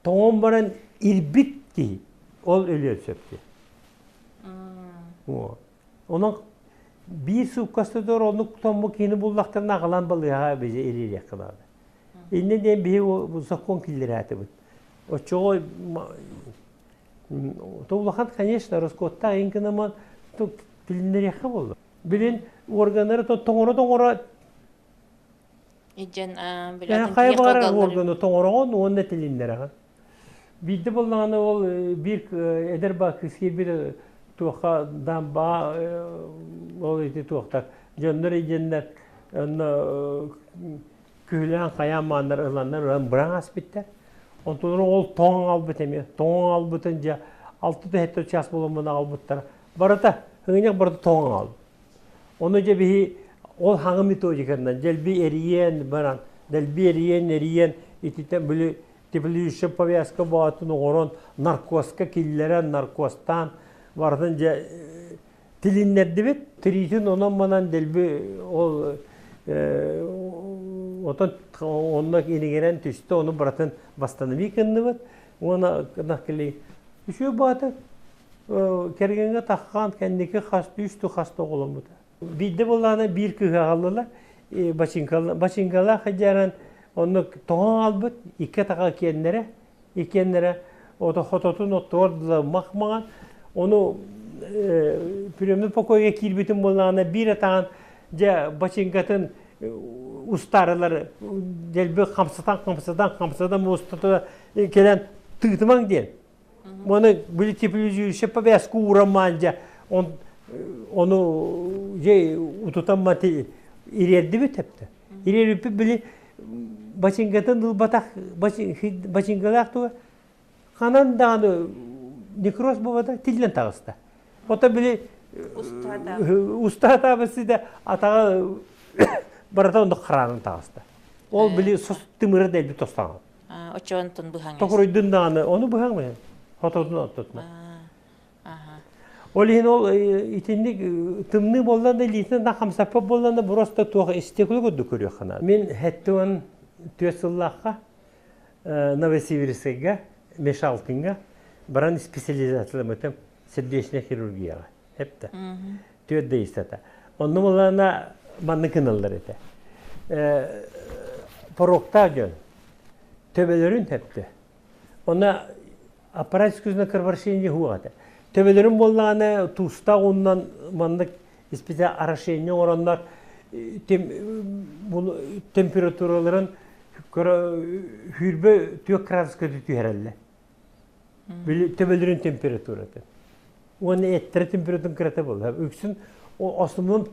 Тоҥон баран ирбит киһи ол өлүөн сөп дии. Онон биир сууккастыдор оннук томму киһини буллахтарына аҕалан балыыһаҕа бизи илиилиэххэ наада. Иннэ диэн биһи закон киллэрээтибит. Оччоҕо то улахан, конечно, роскоттаах иҥ гынаман тилиннэриэххэ буолла. Билин органнары тоҥоро-тоҥоро Идьэн хайа баҕарар органы тоҥороҕун уонна тилиннэрэҕин. Биирдэ буоллаҕына ол биир эдэр баа кыыс киирбит туохха дамба ол ити туохтар дьоннор идьэннэр онно күһүлээн хайаан мааннар ыланнар ылан быраҥ аспиттар. Онтон ол тоҥ албыт эмиэ тоҥ албытын дьэ алты төһөттө час буоламмын аҕалбыттара барыта һыҥньах барыта тоҥ албыт. Ону дьэ биһи ол хаҥы методиканан дэлби эрийэн баран дэлби эрийэн эрийэн ититэн били теплище повязка боотун оҥорон наркозка киллэрэн наркозтаан барытын дьэ тилиннэрдибит тириитин онон-манан дэлби ол отон онно инигирэн түстэ ону барытын восстановить гынныбыт уонна кили үчүгэй баата кэргэҥҥэ таххан кэнники хас үс хас да оҕоломмута. Биирдэ буоллаҕына биир кыыһы аҕаллылар бачыыҥкалаах дьааран онно тоҥон аҕалбыт икки атаҕа киэннэрэ иккиэннэрэ ото хототун оттугар дылы мах маҥан ону приемный покойга киирбитим буоллаҕына биир атаҕын дьэ бачыыҥкатын устаарылар дэлби хамсатан хамсатан хамсатан устата кэлэн тыытымаҥ диэн Маны били теплизирующая повязка уурамаан дьэ он ону дьэ утутан мати ириэрдибит эптэ. Ириэриппит били бачыҥкатын ылбатах бачыҥкалаах туга ханан даҕаны некроз буолбата тиллэн таҕыста. Ото били устаатаабыт сидэ атаҕа барыта оннук хараанан таҕыста. Ол били тымыра дэлби тостаҕа. Оччоонтон быһаҥ. Токуруйдун даҕаны ону быһаҥ быһаҥ. Хототун оттотуна. Ол иһин ол итинник тымныы буолла да илиитинэн да хамсаппат буолла да просто туох истекулу курдук көрүөххэ наада. Мин 74 сыллаахха Новосибирскайга Мешалкиҥҥа баран специализацияламмытым сердечная хирургияҕа. Эптэ. Түөрт да истата. Онно буоллаҕына маннык гыналлар этэ. Пороктаах дьон төбөлөрүн тэптэ. Онно аппарат искусственного кровообращения суох этэ. Төбөлөрүн буоллаҕына туустаах ууннан маннык испитэ орошение оҥороннор температураларын сүүрбэ түөрт градуска түһэрэллэр. Төбөлөрүн температуратын. Уонна эттэрэ температуратын кырата буолла. Үксүн основном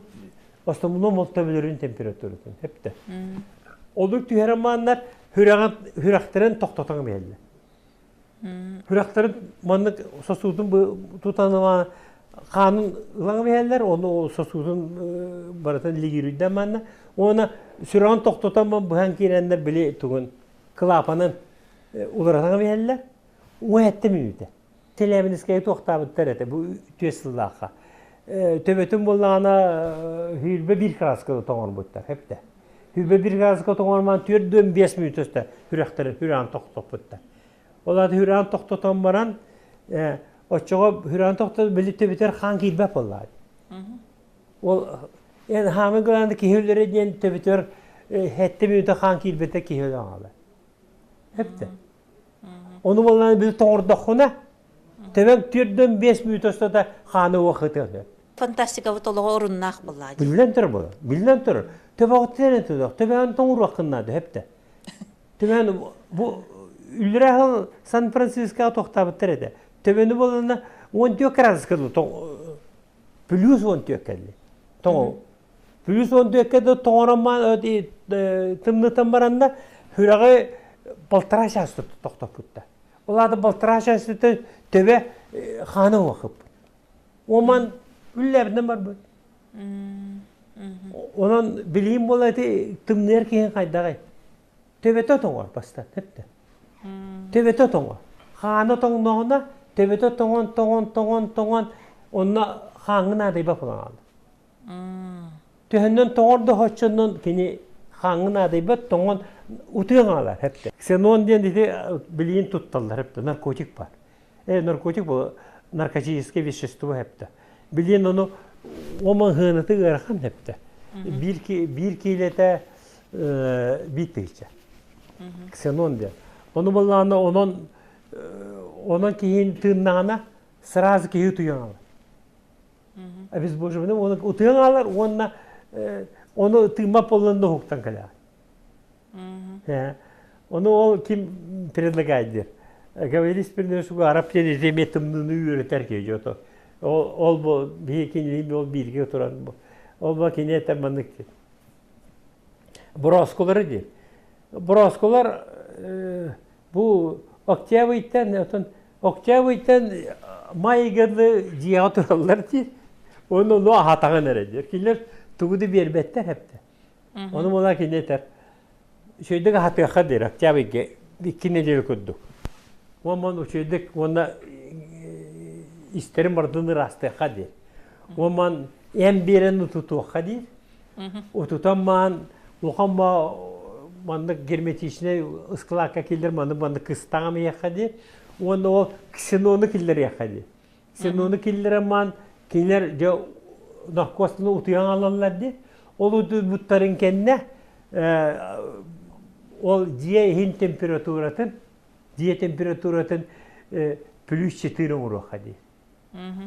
основном ол төбөлөрүн температуратын. Хэптэ. Олук түһэрэн мааннар сүрэхтэрин тохтотон биһэллэр. Сүрэхтэрин маннык сосудун тутан хаанын ылан биһэллэр, ону сосудун барытын лигиирүйдэн манна. Уонна сүрэҕин тохтотон быһан киирэннэр били тугун клапанын уларытан биһэллэр. Уһэттэ мүнүүтэ. Челябинскайы туохтаабыттар этэ бу түөс сыллаахха. Төбөтүн буоллаҕына 21 краскада тоҥорбуттар хэптэ. 21 краска тоҥормаан 4-5 мүнүүтэ сүрэхтэрин хүрээн тохтоппуттар. Ол аата хүрээн тохтотон баран оччоҕо хүрээн тохтот били төбөтөр хаан киирбэт буоллаҕа. Ол эн хаамы гынан киһи өлөрө диэн төбөтөр хэттэ мүнүүтэ хаан киирбэтэ киһи өлөн хаалар. Хэптэ. Ону буоллаҕына били тоҥордоххуна, төбөҥ 4-5 мүнүүтэ устата хааны уох ытыан сөп. Фантастикабыт олоҕо оруннаах буоллаҕа дии. Биллэн турар буолар. Биллэн турар. Төбөҕүттэн эрэ тутуох. Төбөҕүн тоҥоруоххун наада, сөптө. Төбөҕүн бу үллэрэ сыл Сан-Францискоҕа тохтообуттар этэ. Төбөнү буоллаҕына 14 градуска плюс 14 кэлли. Тоҥо Плюс 14-кэ да тоҥорон тымнытан баранна сүрэҕи полтора час тохтоппутта. Ол аата полтора час төбө хаана уохыппыт. Оман үллэбинэн барбыт. Онон билиим буола ити тымныйар киһин хайдаҕай? Төбөтө тоҥор бастан эптэ. Төбөтө тоҥор. Хаана тоҥноҕуна төбөтө тоҥон тоҥон тоҥон тоҥон онно хааҥҥын аадайба буолан Төһөннөн тоҥор да оччоннон кини хааҥҥын аадайбат, тоҥон утуйан хаалар хэптэ. Ксенон диэн ити билигин тутталлар хэптэ, наркотик бар. Э, наркотик бу наркотическое вещество хэптэ. Билигин ону омаһыанаты ыарахан хэптэ. Биир, биир киилэтэ биир тыһыынча. Ксенон диэн. Ону буоллаҕына онон онон киһин тыыннаҕына сразу киһи утуйан хаалар. Обезбоживание уонна утуйан хаалар уонна ону тыыммат буоллун да уһуктан кэлэҕин. Ону ол ким предлагает диир. Говорили Спирнесуга араб диэн эмиэ тымныыны үөрэтэр киһи дьото. Ол ол бу биһи кинилиин ол бииргэ туран ол бу кини этэр маннык диир. Борооскулары диир. Борооскулар Бу октябрьтан отон октябрьтан май ыйга дьиэҕэ тураллар диир. Уонна ону аһатаҕын эрэ диир. Кинилэр тугу да биэрбэттэр эптэ. Ону буолан кини этэр үчүгэйдик аһатыахха диир октябрьга икки нэдиэлэ курдук. Уонна үчүгэйдик уонна истэрин барытын ыраастыахха диир. Уонна эн биэрэн утутуохха диир. Утутан маан улахан ба маннык герметичнэй ыскылаакка киллэр маннык маннык кыстаҕам иһиэххэ дии уонна ол ксенону киллэриэххэ дии. Ксенону киллэрэн маан кинилэр дьэ наркозтаны утуйан алаллар дии. Ол утуйбуттарын кэннэ ол дьиэ иһин температуратын дьиэ температуратын плюс 4 оҥоруохха дии.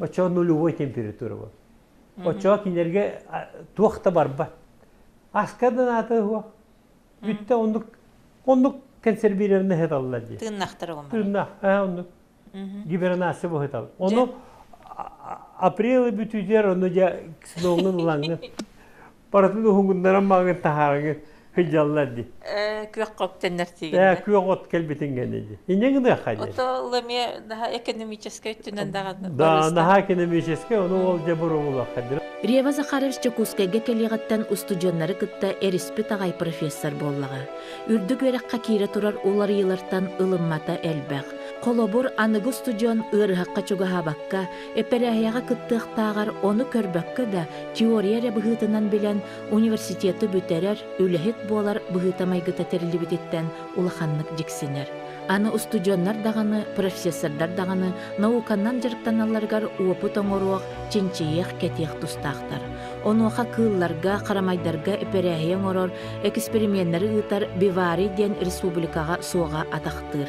Оччоҕо нулевой температура буолар. Оччоҕо кинилэргэ туох да барбат. Аска да наата суох. Бүттэ оннук оннук консервированный ыһыталлар дии. Тыыннахтар оҕомор. Тыыннах, аа оннук. Гибернация быһытал. Ону апрель бүтүүтүгэр ону дьэ ксеноҥҥун ылаҥҥын барытын уһугуннаран мааҥын таһаарыҥын сылдьаллар дии. Күөх хоптеннер тиигиннэр. Күөх от кэлбитин гэнэ дии. Инньэ гыныахха дии. Ото ол эмиэ наһаа экономическай өттүнэн даҕаны. Да, наһаа экономическай, ону ол дьэ боруобулуохха дири. Рева Захарович Дьокуускайга кэлиэҕиттэн устудьуоннары кытта эриспит аҕай профессор буоллаҕа. Үрдүк үөрэххэ киирэ турар уларыйыылартан ылыммата элбэх. Холобур, аныгы устудьуон ыарыһахха чугаһаабакка, эпэрээһийэҕэ кыттыахтааҕар ону көрбөккө да теория эрэ быһыытынан билэн университеты бүтэрэр, үлэһит буолар быһыыта-майгыта тэриллибититтэн улаханнык дьиксинэр. Аны устудьуоннар даҕаны, профессордар даҕаны науканнан дьарыктаналларыгар уопут оҥоруох, чинчийиэх, кэтиэх тустаахтар. Онуоха кыылларга, харамайдарга эпэрээһийэ оҥорор, эксперименнэри ыытар биварий диэн республикаҕа суоҕа атахтыыр.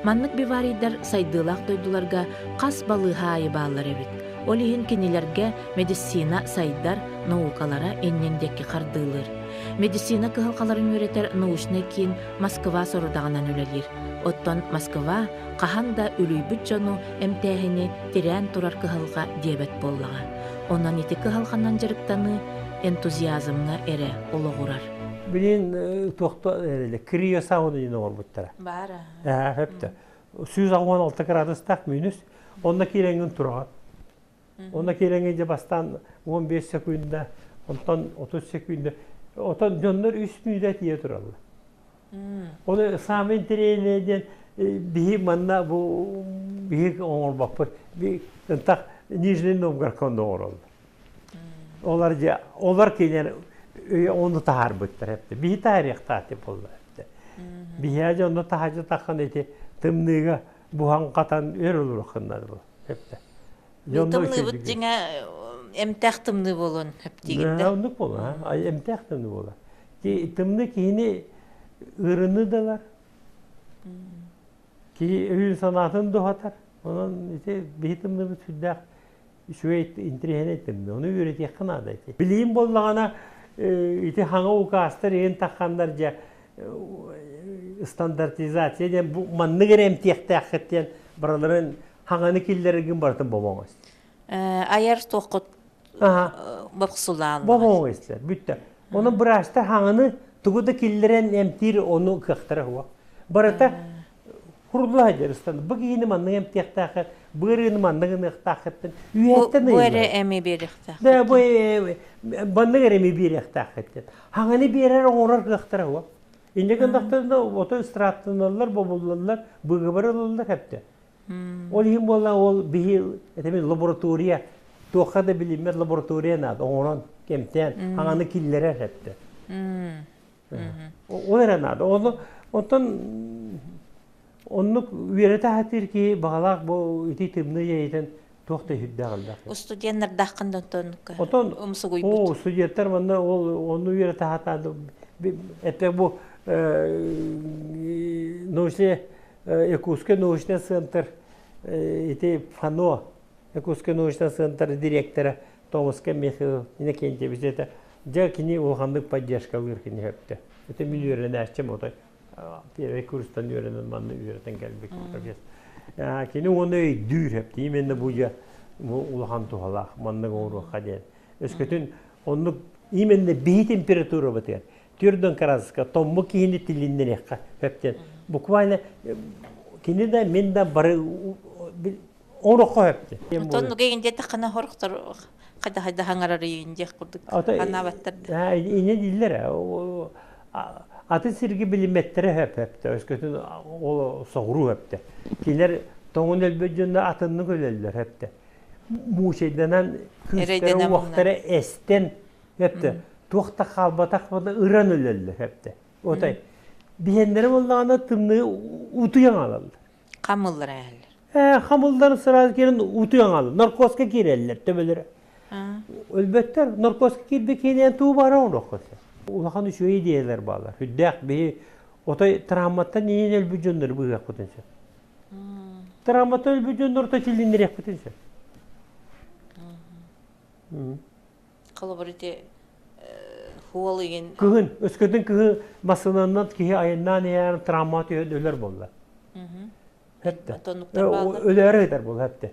Маннык биварийдар сайдыылаах дойдуларга хас балыыһа аайы бааллар эбит. Ол иһин кинилэргэ медицина сайдар, наукалара иннин диэки хардыылыыр. Медицина кыһалҕаларын үөрэтэр научнай киин Москва сорудаҕынан үлэлиир. Оттон Москва хаһан да үлүйбүт дьону эмтээһини тирээн турар кыһалҕа диэбэт буоллаҕа. Онон ити кыһалҕанан дьарыктаныы энтузиазмҥа эрэ олоҕурар. Билин туохта эрэлэ криосауна диэн оҥорбуттара. Баара. Хөптө. 116 градустаах минус. Онно киирэҥҥин тураҕын. Онно киирэҥҥин дьэ бастаан 15 секунда, онтон 30 секунда. Отон дьоннор үс мүнүүтэ тиийэ тураллар. Оны самый интэриэһинэй диэн биһи манна бу биһи оҥорбоппут. Ынтах Нижний Новгородка онно оҥороллор. Олар дьэ олар кинилэр ону таһаарбыттар эптэ. Биһи таһаарыахтаах буолла эптэ. Биһиэ дьэ онно таһаадьа таххан ити тымныыга буһан-хатан өр олоруоххуннар бу эптэ. Тымныыбыт дьиҥэ эмтээх тымныы буолуон сөп да? Оннук буолуо, эмтээх тымныы буолар. Тымныы киһини ыарыыны да ылар, киһи өйүн-санаатын дуһатар. Онон ити биһи тымныыбыт сүрдээх үчүгэй интэриэһинэй тымныы. Ону үөрэтиэххэ наада ити. Билигин буоллаҕына ити хаҥа указтар иһин тахханнар дьэ стандартизация диэн бу маннык эрэ эмтиэхтээххит диэн барыларын хаҥаны киллэрэргин барытын бобоҥ Айар туоххут бопсулааллар. Бобоҥ истэр, бүттэ. Оны быраастар хаҥаны тугу да киллэрэн эмтиир ону кыахтара суох. Барыта курулла сылдьар. Бу киһини маннык эмтиэхтээххит, бу ыарыыны маннык ыныахтааххыттан үөһэттэн Бу эрэ эми биэриэхтээх. Да, бу маннык эрэ эми биэриэхтээххит. Хаҥаны биэрэр оҥорор кыахтара суох. Инньэ гыннахтарына ото ыстырааптаналлар, бобуллаллар, быыгабар ылаллар хэптэ. Ол иһин буолла ол биһи этэмин лаборатория туохха да билиммэт лаборатория наада оҥорон кэмтээн хаҥаны киллэрэр хэптэ. Ол эрэ наада. Ону онтон оннук үөрэтэ сатыыр киһи баҕалаах бу ити тымныы дьайыытын туох да сүрдээх элбэх. Устудьуоннардааххын да онтон Отон умсугуйбут. О, студенттар манна ол онну үөрэтэ сатаан это бу научный Якутский научный центр ити ФАНО Якутский научный центр директора Томаска Михаил Иннокентьевич это дьэ кини улаханнык поддержкалыыр кини хөптө. Это мин үөрэнээччим отой первый курстан үөрэнэн манна үөрэтэн кэлбит профессор. Кини уону өйдүүр хөптө. Именно бу дьэ бу улахан туһалаах маннык оҥоруохха диэн. Өскөтүн оннук именно биһи температурабытыгар түрдөн краска томму киһини тилиннэриэххэ сөп диэн буквально кини да мин да бары оҥоруохха сөп диэн Оннук эгин диэтэххинэ хорохтор хайда хайда хаҥарар иин диэх курдук анаабаттар да инэ дииллэр атын сиргэ билиммэттэрэ сөп сөптө өскөтүн ол соҕуруу сөптө кинилэр тоҥун өлбөт дьонно атыннык өлөллөр сөптө муучайданан күүстэрэ уохтара эстэн Эптэ туох да хаалбатах ыран өлөллөр эптэ. Отой биһэннэрэ буоллаҕына тымныы утуйан аалаллар. Хамыллар ээллэр. Ээ, хамыллар сразу киирэн утуйан аалар. Наркозка киирэллэр төбөлөрө. Өлбөттөр, наркозка киирбит киһинэн туу бара оҥоруохха сөп. Улахан үчүгэй идеялар бааллар. Үрдээх биһи отой травматтан иин өлбүт дьоннору быыһыахпытын сөп. Травматтан өлбүт дьоннору тилиннэриэхпитин сөп. Холобур ити хуол игин Кыһын, өскөтүн кыһын массыынанан киһи айаннаан иһэн травма түһэн өлөр буолла. Хэттэ. Өлөөрү ыытар буолла хэттэ.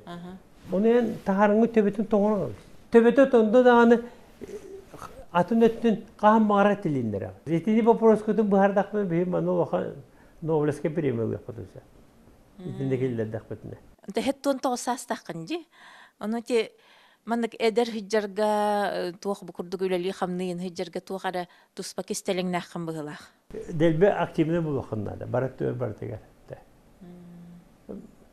Оны эн таһаарыҥҥы төбөтүн тоҥорон Төбөтө тондо даҕаны атын өттүн хаһан баҕарар тилиннэрэ. Итини вопроскутун быһардахпына биһи манна улахан Нобелевскай премия ылыахпытын сөп. Итиннэ киллэрдэхпитинэ. 79 саастааххын дии. Ону ити маннык эдэр сылдьарга туох бу курдук үлэлии-хамныы сылдьарга туох эрэ туспа кистэлэҥнээххин быһыылаах. Дэлби активнай буолуоххун наада, барыт барытыгар.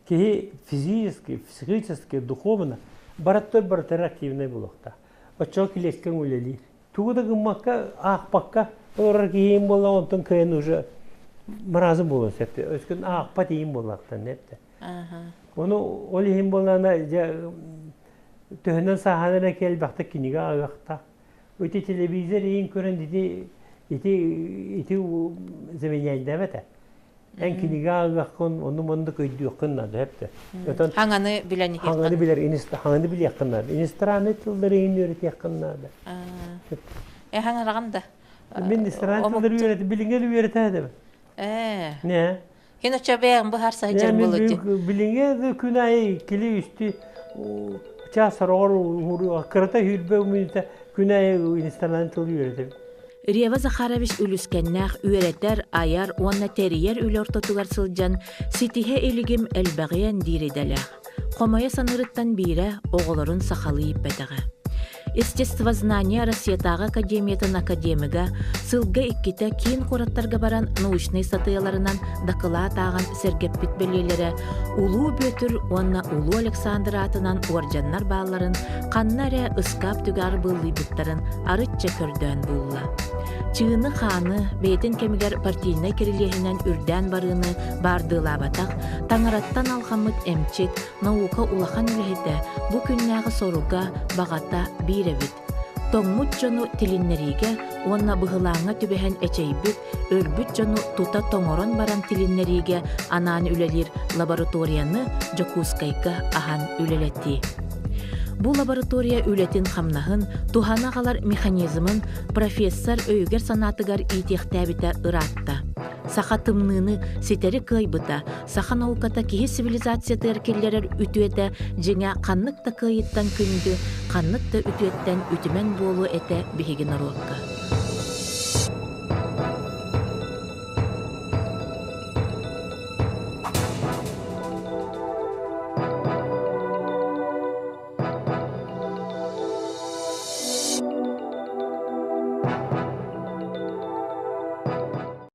Киһи физически, психически, духовно барыттар барытыгар активнай буолуохтаах. Оччоҕо клеткаҥ үлэлиир. Тугу да гыммакка, аахпакка олорор киһиим буолла, онтон кыайан уже маразм буолуон сөп. Өскүн аахпат иим буоллахтан эптэ. Ону ол иһин буоллаҕына дьэ төһөнөн сааһан эрэ элбэхтик кинигэ ааҕыахтаах. Ити телевизор иин көрөн ити ити ити заменяйдаабата. Эн кинигэ ааҕыаххын, ону маннык өйдүөххүн наада эптэ. Отон Хаҥаны билэн иһиэххин. Хаҥаны билэр, хаҥаны билиэххин наада. Иностранный тыллары иин үөрэтиэххин наада. Э хаҥараҕын да. Мин иностранный тыллары үөрэтэ, билиҥҥи үөрэтэ эдэбин. Э. Не. Хин оччо бэйэҥ быһаарса сылдьар буолуо Билиҥҥи күн аайы кили үстү чаас сороҕор кырата сүүрбэ мүнүүтэ күн аайы иностранный тыл үөрэтэбин. Рева Захарович үлүскэннээх үөрэтэр, айар уонна тэрийэр үлэ ортотугар сылдьан ситиһэ илигим элбэҕиэн диир идэлээх. Хомойо саныырыттан биирэ оҕолорун сахалыы ииппэтэҕэ. Естествознание Россиятааҕы академиятын академига сылга иккитэ киин куораттарга баран научнай сатыйаларынан дакылаат ааҕан сэргэппит бэлиэлэрэ Улуу Бүөтүр уонна Улуу Александр аатынан уордьаннар баалларын ханна эрэ ыскаап түгэҕэр быыллыйбыттарын арычча көрдөөн булла. Чыыны-хааны бэйэтин кэмигэр партийнай кирилиэһинэн үрдээн барыыны баардыылаабатах, таҥараттан алҕаммыт эмчит, наука улахан үлэһитэ бу күннээҕи соруга, баҕата биир эбит. Тоҥмут дьону тилиннэриигэ уонна быһылааҥҥа түбэһэн эчэйбит, өлбүт дьону тута тоҥорон баран тилиннэриигэ анаан үлэлиир лабораторияны Дьокуускайга аһан үлэлэтии. Бу лаборатория үлэтин-хамнаһын, туһаны аҕалар механизмын профессор өйүгэр-санаатыгар иитиэхтээбитэ ыраатта. Саха тымныыны ситэри кыайбыта, саха науката киһи цивилизациятыгар киллэрэр үтүөтэ дьиҥэ ханнык да кыайыттан күндү, ханнык да үтүөттэн үтүмэн буолуо этэ биһиги норуокка.